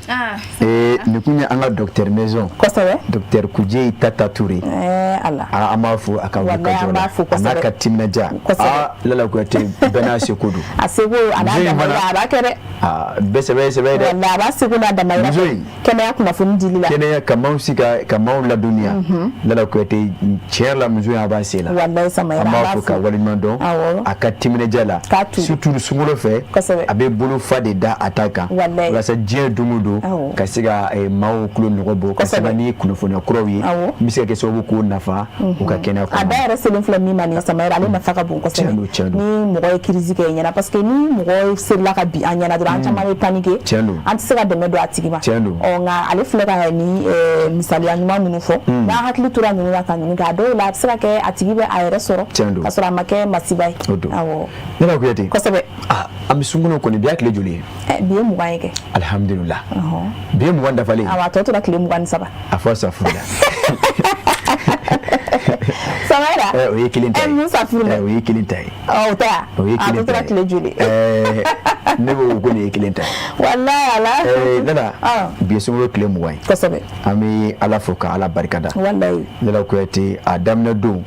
Ee, nin kun ye an ka docteur maison. Kosɛbɛ. Docteur Kujeyi Tata Toure. Ɛɛ Ala. Aa, an b'a fo a ka Walayi, wulikajɔ an la b'a fo a n'a kosɛbɛ. ka timinadiya. Kosɛbɛ. Aa, Lala Kuyate, bɛɛ n'a seko don. A seko a n'a Muso in damayira fana- a b'a kɛ dɛ. Aa, bɛɛ sɛbɛ ye sɛbɛ ye dɛ. Walayi, a b'a seko n'a damayira Muso in. kɛnɛya kunnafoni dili la. Kɛnɛya ka maaw si ka maaw ladɔnniya. Lala Kuyate, tiɲɛ yɛrɛ la, muso in a b'a se la. Walayi Samayɛrɛ, an an b'a b'a fo ka fo. waleɲuman dɔn Awɔ. a ka timinadiya la. K'a tu. Surtout sunkalo fɛ. Kosɛbɛ. A bɛ bolo fa de da a ta kan. Walayi. Walasa diɲɛ don o don Awɔ. ka se ka maaw tulo nɔgɔ bɔ ka Kosɛbɛ. sɛbɛn ni kunnafoniya kuraw ye Awɔ. n bɛ se ka kɛ sababu k'o nafa u ka kɛnɛya A kɔnɔ. da yɛrɛ selen filɛ min ma nin ye Samayɛrɛ, ale nafa ka bon kosɛbɛ. Tiɲɛ don, tiɲɛ don. Ni mɔgɔ ye crise kɛ i ɲɛna, parce que ni mɔgɔ serila ka bin an ɲɛna dɔrɔn, an caman bɛ paniquer. Tiɲɛ don. An tɛ se ka dɛmɛ don a tigi ma. Tiɲɛ don. Ɔ, nka ale filɛ ka ni misaliya ɲuman minnu fɔ, n'an hakili tora ninnu na ka ninnu kɛ, a dɔw la a bɛ se ka kɛ a tigi bɛ a yɛrɛ sɔrɔ Tiɲɛ don. ka sɔrɔ a ma kɛ masiba ye. O don. Awɔ. Lala Kuyate. Kosɛbɛ. Ah, an bɛ sunkalo kɔni, bi y'a tile joli ye? Ɛ, bi ye 20 ye kɛ. Alihamudulila. Ɔhɔn. Bi ye 20 dafalen. Awɔ, a tɔ tora tile 23. A fɔ safurula. Samayɛrɛ. O ye kelen ta ye. Ɛ, mun safurula? O ye kelen ta ye. Ɔ, o tɛ wa? O ye A kelen tɔ ta tora ye. tile joli? Ne ko ko nin ye kelen ta ye. Walayi Ala. Lala, Ah. bi ye sunkalo tile 20 ye. Kosɛbɛ. An bɛ Ala fo ka Ala barikada. Walayi. Lala Kuyate, a daminɛ don,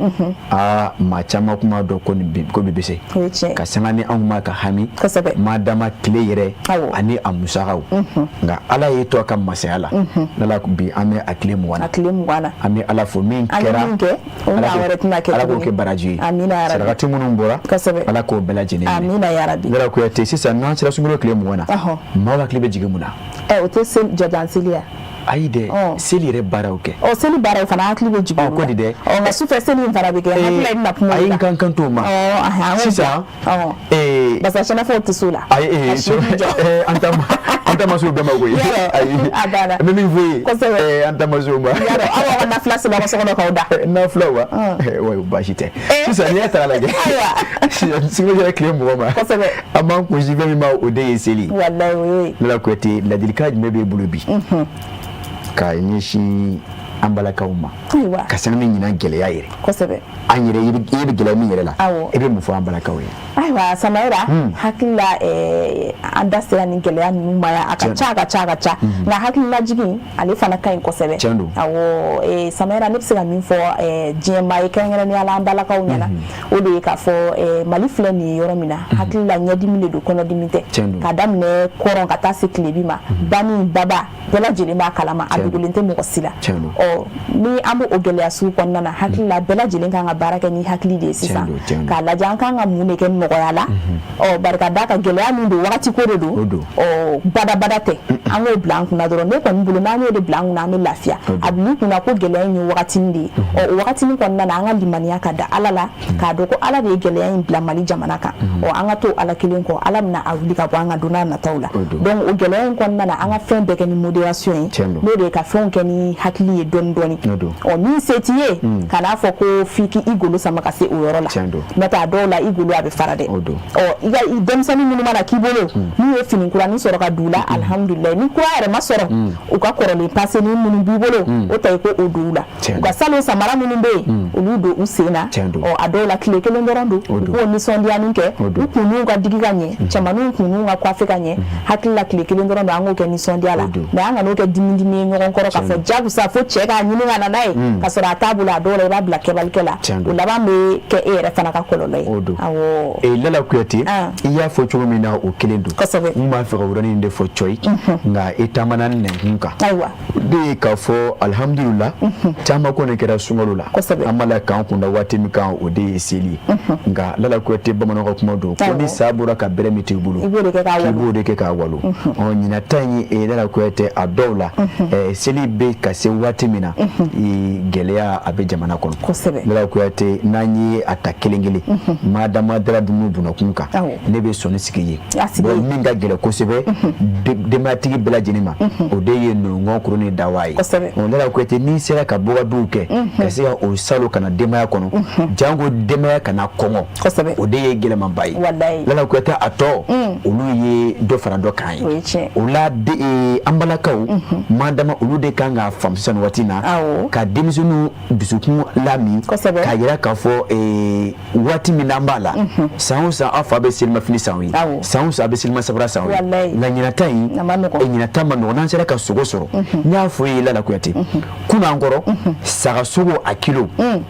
aa, maa caman kun b'a dɔn ko nin bi ko bi bɛ se. O ye tiɲɛ ye. Ka sanga ni anw ma ka hami. Kosɛbɛ. Maa dama tile yɛrɛ. Awɔ. Ani a musakaw. Nka Ala y'i to a ka masaya la. Lala, bi an bɛ a tile 20 na. A tile 20 na. An bɛ Ala fo min An ye kɛra. min kɛ, o Ala ɲɔgɔn wɛrɛ tɛna kɛ Ala k'o tuguni. kɛ baraji ye. Amina ya Rabi. Sarakati minnu bɔra. Kosɛbɛ. Ala k'o bɛɛ lajɛlen minɛ. Amina ya Rabi. Lala Kuyate, sisan n'an sera sunkalo tile 20 na. Ɔhɔn. Maaw hakili bɛ jigin mun na? Ɛ, o tɛ seli jɔjan seli ya? Ayi dɛ, Ɔ. seli yɛrɛ baaraw kɛ. Ɔ, seli baaraw fana hakili bɛ jigin Ɔ, ko di dɛ? Ɔ, nka sufɛ seli in fana bɛ kɛ, hakili la i bɛna kuma o Ayi, kan. n kan kan t'o ma. Ɔ, ahan, an k'o Sisan. bila. Ɔ. Barisa sɛnɛfɔw tɛ s'o la. Ayi, Ka si b'i jɔ. an ta ma an ta ma s'o bɛɛ ma koyi. Yarɔ, Ayi. a banna. N bɛ min f'e ye. Kosɛbɛ. An ta ma s'o ma. Yarɔ, aw b'aw ka nafila seli aw ka so kɔnɔ k'aw da. Nafila wa? Wa, baasi tɛ. Sisan n'i y'a ta k'a lajɛ. Ayiwa. Sunkalo sera tile 20 ma. Kosɛbɛ. An b'an kunsin fɛn min ma, o de ye seli. Walayi, o y'o ye. Lala Kuyate, ladilikan jumɛn b'e bolo bi ka ɲɛsin an balakaw ma? Ayiwa. Ka sanga ni ɲinan gɛlɛya yɛrɛ. Kosɛbɛ. An yɛrɛ, i bɛ gɛlɛya min yɛrɛ la. Awɔ. I bɛ mun fɔ an balakaw ye? Ayiwa Samayɛrɛ, hakili la an da sera nin gɛlɛya ninnu ma yan, a ka Tiɲɛ. ca, a ka ca, a ka ca, nka hakililajigin ale fana ka ɲi kosɛbɛ. Tiɲɛ don. Awɔ, Samayɛrɛ, ne bɛ se ka min fɔ diɲɛ maa ye, kɛrɛnkɛrɛnnenya la an balakaw ɲɛna, o de ye k'a fɔ Mali filɛ nin ye yɔrɔ min na, hakili la ɲɛdimi de don, kɔnɔdimi tɛ. Tiɲɛ don. K'a daminɛ kɔrɔn ka taa se tilebi ma, bani baba bɛɛ lajɛlen b'a kalama, a Tiɲɛ don. dogolen tɛ mɔgɔ si la. Tiɲɛ don. Ɔ, ni an b'o gɛlɛya sugu kɔnɔna na, hakili la bɛɛ lajɛlen kan ka baara kɛ ni hakili de ye sisan, Tiɲɛ don, tiɲɛ don. k'a lajɛ an kan ka mun de kɛ nɔgɔya la. Ɔ, barika da ka gɛlɛya min don, wagati ko de don. O don. Ɔ, badabada tɛ, an k'o bila an kunna dɔrɔn. Ne kɔni bolo, n'an y'o de bila an kunna, an bɛ lafiya. A bil'i kunna ko gɛlɛya in ye wagatinin de ye. Ɔ, o wagatinin kɔnɔna na, an ka limaniya ka da Ala la, k'a dɔn ko Ala de ye gɛlɛya in bila Mali jamana kan. Ɔ, an ka to Ala kelen kɔ, Ala bɛna a wuli ka bɔ an ka don n'a nataw la. O don. Donc o gɛlɛya in kɔnɔna na, an ka fɛn bɛɛ kɛ ni modération ye, Tiɲɛ don. n'o de ye ka fɛnw kɛ ni hakili ye dɔɔni dɔɔni. O don. Ɔ, min se t'i ye, kan'a fɔ ko f'i k'i golo sama ka se o yɔrɔ la. Tiɲɛ don. N'o tɛ, a dɔw la i golo a bɛ fara dɛ. O don. Ɔ, i ka i denmisɛnnin minnu mana k'i bolo, n'u ye fini kuranin sɔrɔ ka don u la, alihamudulilayi. Ni kura yɛrɛ ma sɔrɔ, u ka kɔrɔlen passenin minnu b'i bolo, o ta i ko o don u la. Tiɲɛ U ka salon samara minnu bɛ yen, olu don u sen na. Tiɲɛ don. Ɔ, a dɔw la tile kelen dɔrɔn don, O u don. k'o nisɔndiyanin kɛ, O don. u kunninw ka digi ka ɲɛ, cɛmaninw kunninw ka coiffer ka ɲɛ. Hakili la tile kelen dɔrɔn don, an k'o kɛ nisɔndiya la. O don. Mais an kan'o kɛ dimi dimi ye ɲɔgɔn kɔrɔ, k'a fɔ jagosa fo cɛ k'a ɲini ka na n'a ye, k'a sɔrɔ a t'a bolo. A dɔw la i b'a bila kɛbalikɛ la, Tiɲɛ don. o laban bɛ kɛ e yɛrɛ fana ka kɔlɔlɔ ye. O don. Awɔ. Lala Kuyate, Ah. i y'a fɔ cogo min na, o kelen don. Kosɛbɛ. N b'a fɛ ka yɔrɔnin in de fɔ cɔyi, nka i taamana nɛnkun kan. Ayiwa. O de ye k'a fɔ alihamudulila, caman kɔni kɛra sunkalo la. Kosɛbɛ. An b'a la k'an kunda waati min kan, o de ye seli ye. Nka Lala Kuyate, bamananw ka kuma don ko Awɔ. ni sa bɔra ka bɛrɛ min t'i bolo, I b'o de kɛ k'a k'i walo. b'o de kɛ k'a walo. Ɔ, ɲinan ta in ye, Lala Kuyate, a dɔw la seli bɛ ka se waati min na, gɛlɛya a bɛ jamana kɔnɔ. Kosɛbɛ. Lala Kuyate, n'an ye a ta kelen kelen, maa dama dara dumuni bunakun kan, Awɔ. ne bɛ sɔnni sigi ye. A sigi Bon, ye. min ka gɛlɛn kosɛbɛ denbayatigi bɛɛ lajɛlen ma, o de ye nɔngɔn kuru ni dawa ye. Kosɛbɛ. Ɔ, Lala Kuyate, n'i sera ka bɔkaduw kɛ ka se ka o salo ka na denbaya kɔnɔ, janko denbaya kana kɔngɔ. Kosɛbɛ. O de ye gɛlɛmanba ye. Walayi. Lala Kuyate, a tɔ olu ye dɔ fara dɔ kan ye. O ye tiɲɛ. O la an balakaw maa dama, olu de kan k'a faamu sisan nin waati in na, Awɔ. ka denmisɛnninw dusukun lami, Kosɛbɛ. k'a yira k'a fɔ waati min n'an b'a la, san o san aw fa bɛ selimafini san o ye, Awɔ. san o san a bɛ selima sabara san o ye, Walayi. nka ɲinan ta in A ma nɔgɔn. Ɲinan ta man nɔgɔn. N'an sera ka sogo sɔrɔ, n y'a fɔ i ye, Lala Kuyate, kunun an kɔrɔ, saga sogo a kilo, n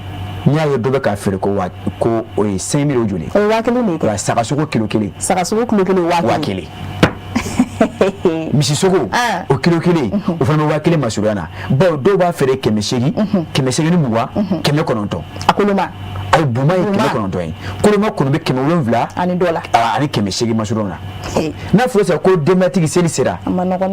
y'a ye dɔ bɛ k'a feere ko wa ko o ye 5000 o joli? O ye 1000 de ye. Wa saga sogo kilo kelen. Saga sogo kilo kelen, 1000. 1000. Misi sogo, o kilo kelen, o fana bɛ 1000 masurunya na, bawo dɔw b'a feere 800, 820, 900. A koloma? Ayi, buma ye 900 ye. Koloma kɔni bɛ 700 ani dɔ la. Ani 800 masurunya na. N'a fɔra sisan ko denbayatigi, seli sera,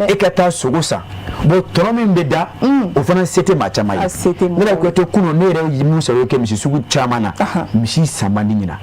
e ka taa sogo san, bon, tɔnɔ min bɛ da, o fana se tɛ maa caman ye. Ne yɛrɛ Kuyate, kunun ne yɛrɛ ye mun sɔrɔ kɛ misi sugu caman na, misi san man di ɲinan.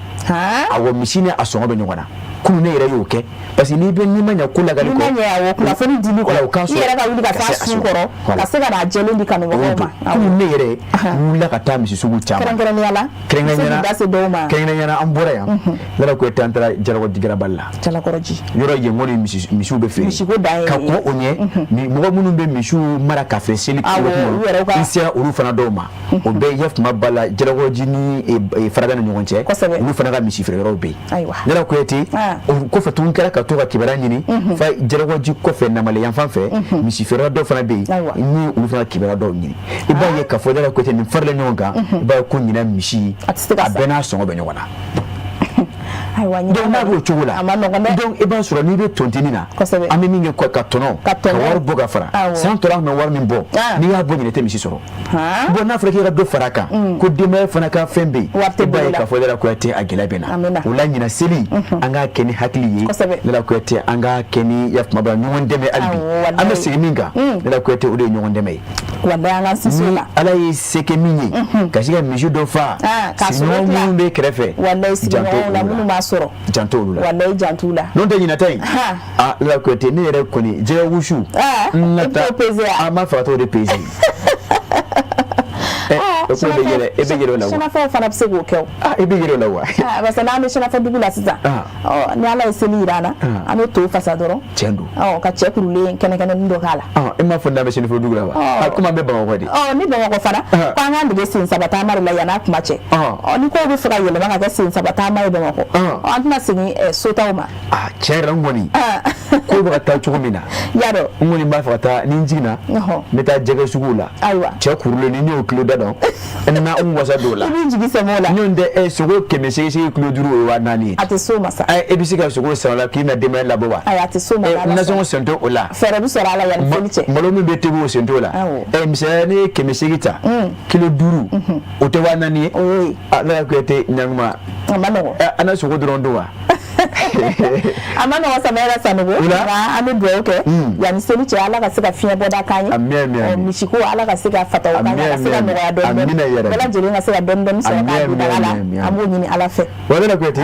Awɔ, misi ni a sɔngɔ bɛ ɲɔgɔn na. Kunun ne yɛrɛ y'o kɛ parce que n'i bɛ n'i ma ɲɛ ko lakali kɔ, n'i ma ɲɛ, awɔ, kunnafoni dili kɔ, o ka sɔrɔ i yɛrɛ ka wuli ka taa sun kɔrɔ ka se ka n'a jɛlen di kanubagaw ma. Kunun ne yɛrɛ wulila ka taa misi sugu caman. Kɛrɛnkɛrɛnnenya la? Kɛrɛnkɛrɛnnenya da se dɔw ma. Kɛrɛnkɛrɛnnenya la, an bɔra yan, Lala Kuyate, an taara Jalakɔrɔji garabali la. Jalakɔrɔji. Yɔrɔ yen kɔni, misiw bɛ feere. Misiko dan ye. Ka kɔn o ɲɛ, mɔgɔ minnu bɛ misiw mara ka feere seli, n sera olu fana dɔw ma. O bɛɛ yafama ba la, Jalakɔrɔji ni Faraga ni ɲɔgɔn cɛ, olu fana ka misi feere yɔrɔw bɛ yen. Lala Kuyate, o kɔfɛ tun kɛra ka to ka kibaruya ɲini fa Jalakɔrɔji kɔfɛ, Namale yan fan fɛ, misi feere dɔw fana bɛ yen ni olu fana kibaruya dɔw ɲini. I b'a ye k'a fɔ, Lala Kuyate, nin farila ɲɔgɔn kan, i b'a ye ko ɲinan misi, a bɛɛ n'a sɔngɔ bɛ ɲɔgɔn na. Ayiwa. Donc n'a b'o cogo la, donc i b'a sɔrɔ n'i bɛ tontini na, an bɛ min kɛ ka tɔnɔ, ka wari bɔ ka fara san tɔra, an tun bɛ wari min bɔ, n'i y'a bɔ ɲinɛ, tɛ misi sɔrɔ. Bon, n'a fɔra k'i ka dɔ fara a kan, ko denbaya fana ka fɛn bɛ yen, i b'a ye k'a fɔ, Lala Kuyate, a gɛlɛya bɛ na. O la ɲinan seli, an k'a kɛ ni hakili ye. Lala Kuyate, an k'a kɛ ni yafama b'a ɲɔgɔn dɛmɛ. Hali bi an bɛ segin min kan, Lala Kuyate, o de ye ɲɔgɔn dɛmɛ ye. Ni Ala ye se kɛ min ye ka se ka misi dɔ fa, sigiɲɔgɔn minnu bɛ kɛrɛfɛ, janto olu la, janto olu la. Walayi, janto la. N'o tɛ ɲinan ta in, ah, Lala Kuyate, ne yɛrɛ kɔni, jɛgɛ wusu n ka taa an b'a fɛ ka t'o de peser. O ko bɛ yɛlɛ, e bɛ yɛlɛ o la wa? Sɛnɛfɛnw fana bɛ se k'o kɛ o. Ah, i bɛ yɛlɛ o la wa? Parce que n'an bɛ sɛnɛfɛ dugu la sisan, ɔ, ni Ala ye seli jira an na, an bɛ to fasa dɔrɔn. Tiɲɛ don. Ɔ, ka cɛ kurulen kɛnɛkɛnɛnin dɔ k'a la. E m'a fɔ n'an bɛ sɛnɛfɛ dugu la wa? Komi an bɛ Bamakɔ de. Ɔ, ni Bamakɔ fana, ko an k'an dege sen saba taama de la yann'a kuma cɛ. Ɔ, ni kow bɛ fɛ ka yɛlɛma ka kɛ sen saba taama ye Bamakɔ, an tɛna segin sotaw ma. Ah, tiɲɛ yɛrɛ, n kɔni, ko bɛ ka taa cogo min na, y'a dɔn, n kɔni b'a fɛ ka taa, ni n jiginna, n bɛ taa jɛgɛ sugu la. Ayiwa. Cɛ kurulen, ni ne y'o kilo da dɔn, n na n wasa don o la. I b'i jigi sɛmɛ o la. N'o tɛ, sogo 800 kilo 5, o ye 4000 ye. A tɛ s'o ma sa. E bɛ se ka sogo san o la k'i na denbaya labɔ wa? Ayi, a tɛ s'o ma. Nasɔngɔ sen t'o la. Fɛɛrɛ bɛ sɔrɔ a la yanni seli cɛ. Malo min bɛ tobi, o sen t'o la. Misaliya, ne ye 800 ta, kilo 5, o tɛ 4000 ye? O y'o ye. Lala Kuyate, ɲankuma. A ma nɔgɔn. An na sogo dɔrɔn dun wa? A ma nɔgɔn, Samayɛrɛ Sanogo, nka an bɛ dugawu kɛ yanni seli cɛ, Ala ka se ka fiɲɛ bɔda k'an ye. Misiko, Ala ka se ka fataw k'an ye, a ka se ka nɔgɔya dɔɔni dɔɔni, bɛɛ lajɛlen ka se ka dɔɔni dɔɔni sɔrɔ k'a don daga la. An b'o ɲini Ala fɛ. Wa Lala Kuyate,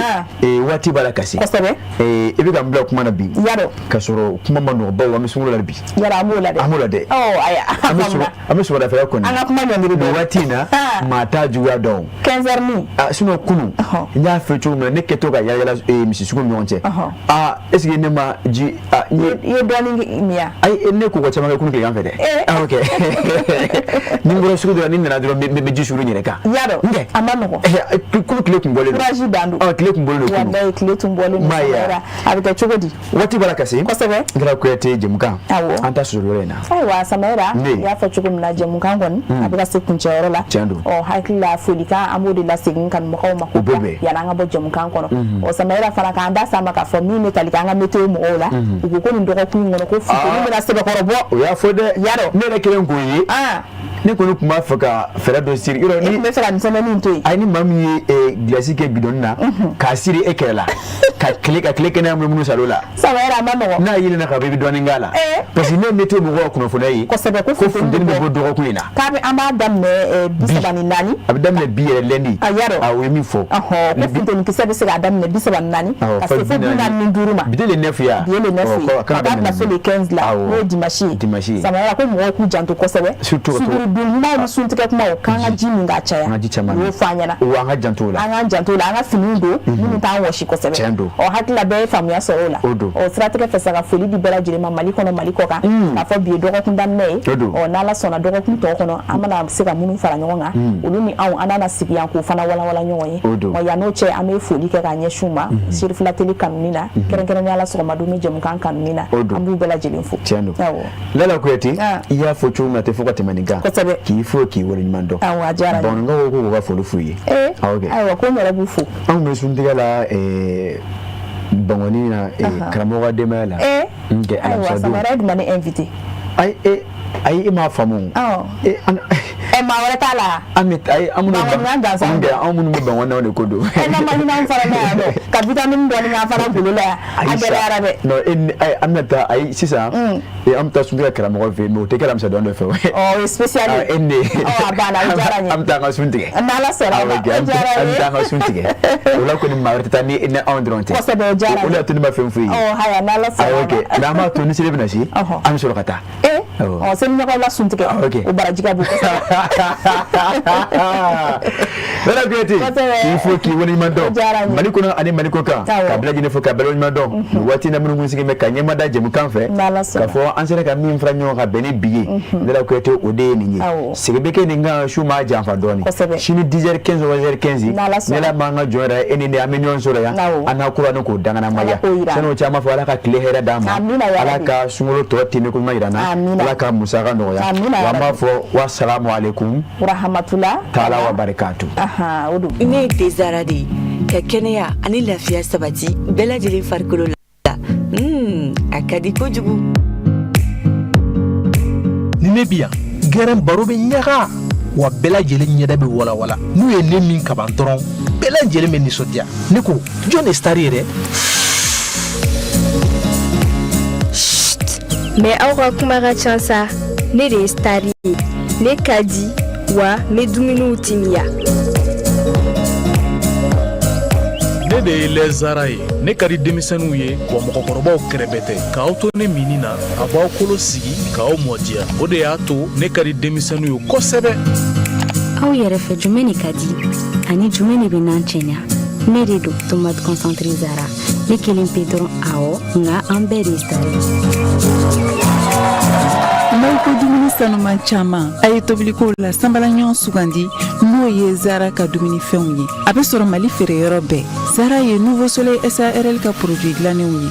waati b'a la ka se. Kosɛbɛ. I bɛ ka n bila kuma na bi. Y'a dɔn. Ka sɔrɔ kuma ma nɔgɔn, bawo an bɛ sunkalo la bi. Yɔrɔ an b'o la dɛ. An b'o la dɛ. Ɔ, ayiwa. An bɛ sɔgɔmada kɔni. An ka kuma ɲɔngiri. Nin waati in na, maa t'a juguya dɔn. 15 heures min. Ah, sinon kunun, n y'a fɔ cogo min na, ne kɛtɔ ka yala yala misi sugu ni ɲɔgɔn cɛ. Ah, est ce que ne ma ji? Ah, n ye. I ye dɔɔnin min yan. Ayi, ne ko ko caman kɛ kunun tilegan fɛ dɛ. Ah, ok. Ni n bɔra sugu dɔrɔn, ni n nana dɔrɔn, n bɛ ji suru n yɛrɛ kan. Y'a dɔn. A ma nɔgɔn. Kunun tile kun bɔlen don. Courage dan don. Ɔ, tile kun bɔlen don kunun. Walayi, tile tun bɔlen don. Ma ye. A bɛ kɛ cogo di? Waati b'a la ka se. Kosɛbɛ. N kɛra Kuyate jɛmukan. Awɔ. An ta sɔrɔ yɔrɔ in na. Ayiwa Samayɛrɛ, i y'a fɔ cogo min na, jɛmukan kɔni, a bɛ ka se kuncɛyɔrɔ la. Tiɲɛ don. Ɔ, hakili la, folikan an b'o de lasegin kanubagaw ma. O bɛ bɛn. Yanni an ka bɔ jɛmukan kɔnɔ. Ɔ, Samayɛrɛ fana, k'an da s'a ma k'a fɔ min bɛ tali kɛ an ka météo mɔgɔw la. U ko ko nin dɔgɔkun in kɔnɔ, ko funteni bɛna sɛbɛkɔrɔ bɔ. O y'a fɔ dɛ. Y'a dɔn. Ne yɛrɛ kelen k'o ye. Ne kɔni tun b'a fɛ ka fɛɛrɛ dɔ siri. E tun bɛ fɛ ka nin semaine in to yen. Ayi, ni maa min ye glace kɛ bidɔnni na k'a siri e kɛrɛ la, ka tile kɛnɛya munumunu salo la. Samayɛrɛ, a ma nɔgɔn. N'a yelenna ka ban, i bɛ dɔɔnin k'a la. Parce que ne ye météo mɔgɔw ka kunnafoniya ye. Kosɛbɛ, ko funteni bɛ bɔ dɔgɔkun in na. K'a bɛ, an b'a daminɛ 34. A bɛ daminɛ bi yɛrɛ, lundi. A y'a dɔn. A, o ye min fɔ. Ɔhɔn, ko funteni kisɛ bɛ se k'a daminɛ 34 ka se fo 45 ma. Bi tɛ le 9 ye wa? Bi ye le 9 ye. Ka taa bila fo le 15 la, n'o ye dimanche ye. Dimanche ye. Samayɛrɛ, ko mɔgɔw k'u janto kosɛbɛ. Surtout. Suguri dun kumaw ni suntigɛ kumaw, k'an ka ji min k'a caya. An ka ji caman min. U y'o fɔ an ɲɛna. Wa an ka janto o la. An k'an janto o la, an ka finiw don minnu t'an wɔsi kosɛbɛ. Tiɲɛ don. Ɔ, hakili la bɛɛ ye faamuya sɔrɔ o la. O don. Ɔ, siratigɛ fɛ sa, ka foli di bɛɛ lajɛlen ma Mali kɔnɔ, Mali kɔ kan, k'a fɔ bi ye dɔgɔkun daminɛ ye. O don. Ɔ, n'Ala sɔnna, dɔgɔkun tɔ kɔnɔ, an bɛna se ka minnu fara ɲɔgɔn kan, olu ni anw, an nana sigi yan k'o fana walawala ɲɔgɔn ye. O don. Ɔ, yan n'o cɛ, an bɛ foli kɛ k'a ɲɛsin u ma, Sirifila Tele kanuni na, kɛrɛnkɛrɛnnenya la sɔgɔma dumuni jɛmukan kanuni na. O don. An b'u bɛɛ lajɛlen fo. Tiɲɛ don. Awɔ. Lala Kuyate, Ah. i y'a fɔ cogo min na, a tɛ fɔ ka tɛmɛ nin kan. Kosɛbɛ. K'i fo, k'i waleɲuman dɔn. Awɔ, a diyara n ye. Bamanankaw ko k'u ka foli f'u ye. Ee. Awɔ kɛ. Ayiwa, ko n yɛrɛ b'u fo. Anw bɛ suntigɛ la Bangɔni na, karamɔgɔ ka denbaya la. Ee. N kɛ Ayiwa. alamisa don. Samara, e dun ma ne invité. Ayi, ayi, e m'a faamu. Awɔ. An Ɛ, maa wɛrɛ t'a la. An bɛ, ayi, an minnu Bangɔni gansan. Anw kɛ, anw minnu bɛ Bangɔni na, o de ko don. Ɛ, n'a ma hinɛ anw fana na yan nɔ, ka vitamine dɔɔni k'an fana golo la yan, a gɛlɛyara dɛ. Non, e ni ayi, an bɛna taa, ayi, sisan an bɛ taa suntigɛ karamɔgɔ fɛ yen, mais o tɛ kɛ alamisa don dɔ fɛ o. Ɔ, o ye spécial ye. Ah, e ni ne. Ɔ, a banna, o diyara n ye. An bɛ taa an ka sun tigɛ. N'Ala sɔnna a ma, Awɔ, o kɛ, an bɛ diyara n an ye. bɛ taa an ka sun tigɛ. O la kɔni, maa wɛrɛ tɛ taa ni anw dɔrɔn tɛ. Kosɛbɛ, o diyara n ye. O de y'a to ne ma fɛn f'u ye. Ɔ, haya, n'Ala sɔnna Awɔ a kɛ, ma. mais an b'a to ni seli bɛna se, an bɛ sɔrɔ ka taa. Ee. Awɔ. Ɔ, seli ɲɔgɔn la sun tigɛ. Ok. O baraji ka bon kosɛbɛ. Lala Kuyate, Kosɛbɛ. k'i fo, k'i waleɲuman O diyara dɔn. n ye. Mali kɔnɔ ani Mali kɔ kan, Awɔ. ka bɛɛ lajɛlen fo, ka bɛɛ waleɲuman dɔn. Nin waati in na, minnu kun sigilen bɛ ka ɲɛmada jɛmukan fɛ, N'Ala sɔnna. k'a fɔ an sera ka min fara ɲɔgɔn kan bɛn ni bi ye, Lala Kuyate, o de ye nin ye. Awɔ. Segin bɛ kɛ nin kan, su maa janfa dɔɔni. Kosɛbɛ. Sini 10h15, 11h15. N'Ala sɔnna. Ni Ala m'an ka jɔn yɛrɛ, e ni ne, an bɛ ɲɔgɔn sɔrɔ yan. Awɔ. An n'a kura ni k'o danganamaya. Ala k'o yira an Sani o cɛ, an b'a fɔ Ala ka tile hɛrɛ d'an ma. Amina ya Ala Rabbi. ka sunkalo tɔ tɛmɛ ko ɲuman yira an na. Amina. Ala ka musaka nɔgɔya. Amina ya Wa an b'a Rabbi. fɔ wa salamu aleykum Rahmatula. taala wa barakatu. Ahan, o don. Ne ye thé Zara de ye, ka kɛnɛya ani lafiya sabati bɛɛ lajɛlen farikolo la. A ka di kojugu. Ni ne bi yan, gɛrɛn baro bɛ ɲaga, wa bɛɛ lajɛlen ɲɛda bɛ walawala n'u ye ne min kaban dɔrɔn, bɛɛ lajɛlen bɛ nisɔndiya. Ne ko, jɔn de star ye dɛ? Mais aw ka kuma ka ca sa, ne de ye star ye. Ne ka di wa, n bɛ dumuniw timiya. Ne de ye lait Zara ye. Ne ka di denmisɛnninw ye, wa mɔgɔkɔrɔbaw kɛrɛbɛ tɛ. K'aw to ne minni na, a b'aw kolo sigi k'aw mɔdiya. O de y'a to ne ka di denmisɛnninw ye kosɛbɛ. Aw yɛrɛ fɛ, jumɛn de ka di ani jumɛn de bɛ n'an cɛɲa? Ne de don, tomate concentré Zara. Ne kelen pe dɔrɔn, awɔ, nka an bɛɛ de ye star ye. N'aw ko dumuni sanuman caman, a ye tobilikow la sanbalaɲɔgɔn sugandi, n'o ye Zara ka dumunifɛnw ye. A bɛ sɔrɔ Mali feereyɔrɔ bɛɛ. Zara ye Nouveau Soleil SARL ka produit dilannenw ye.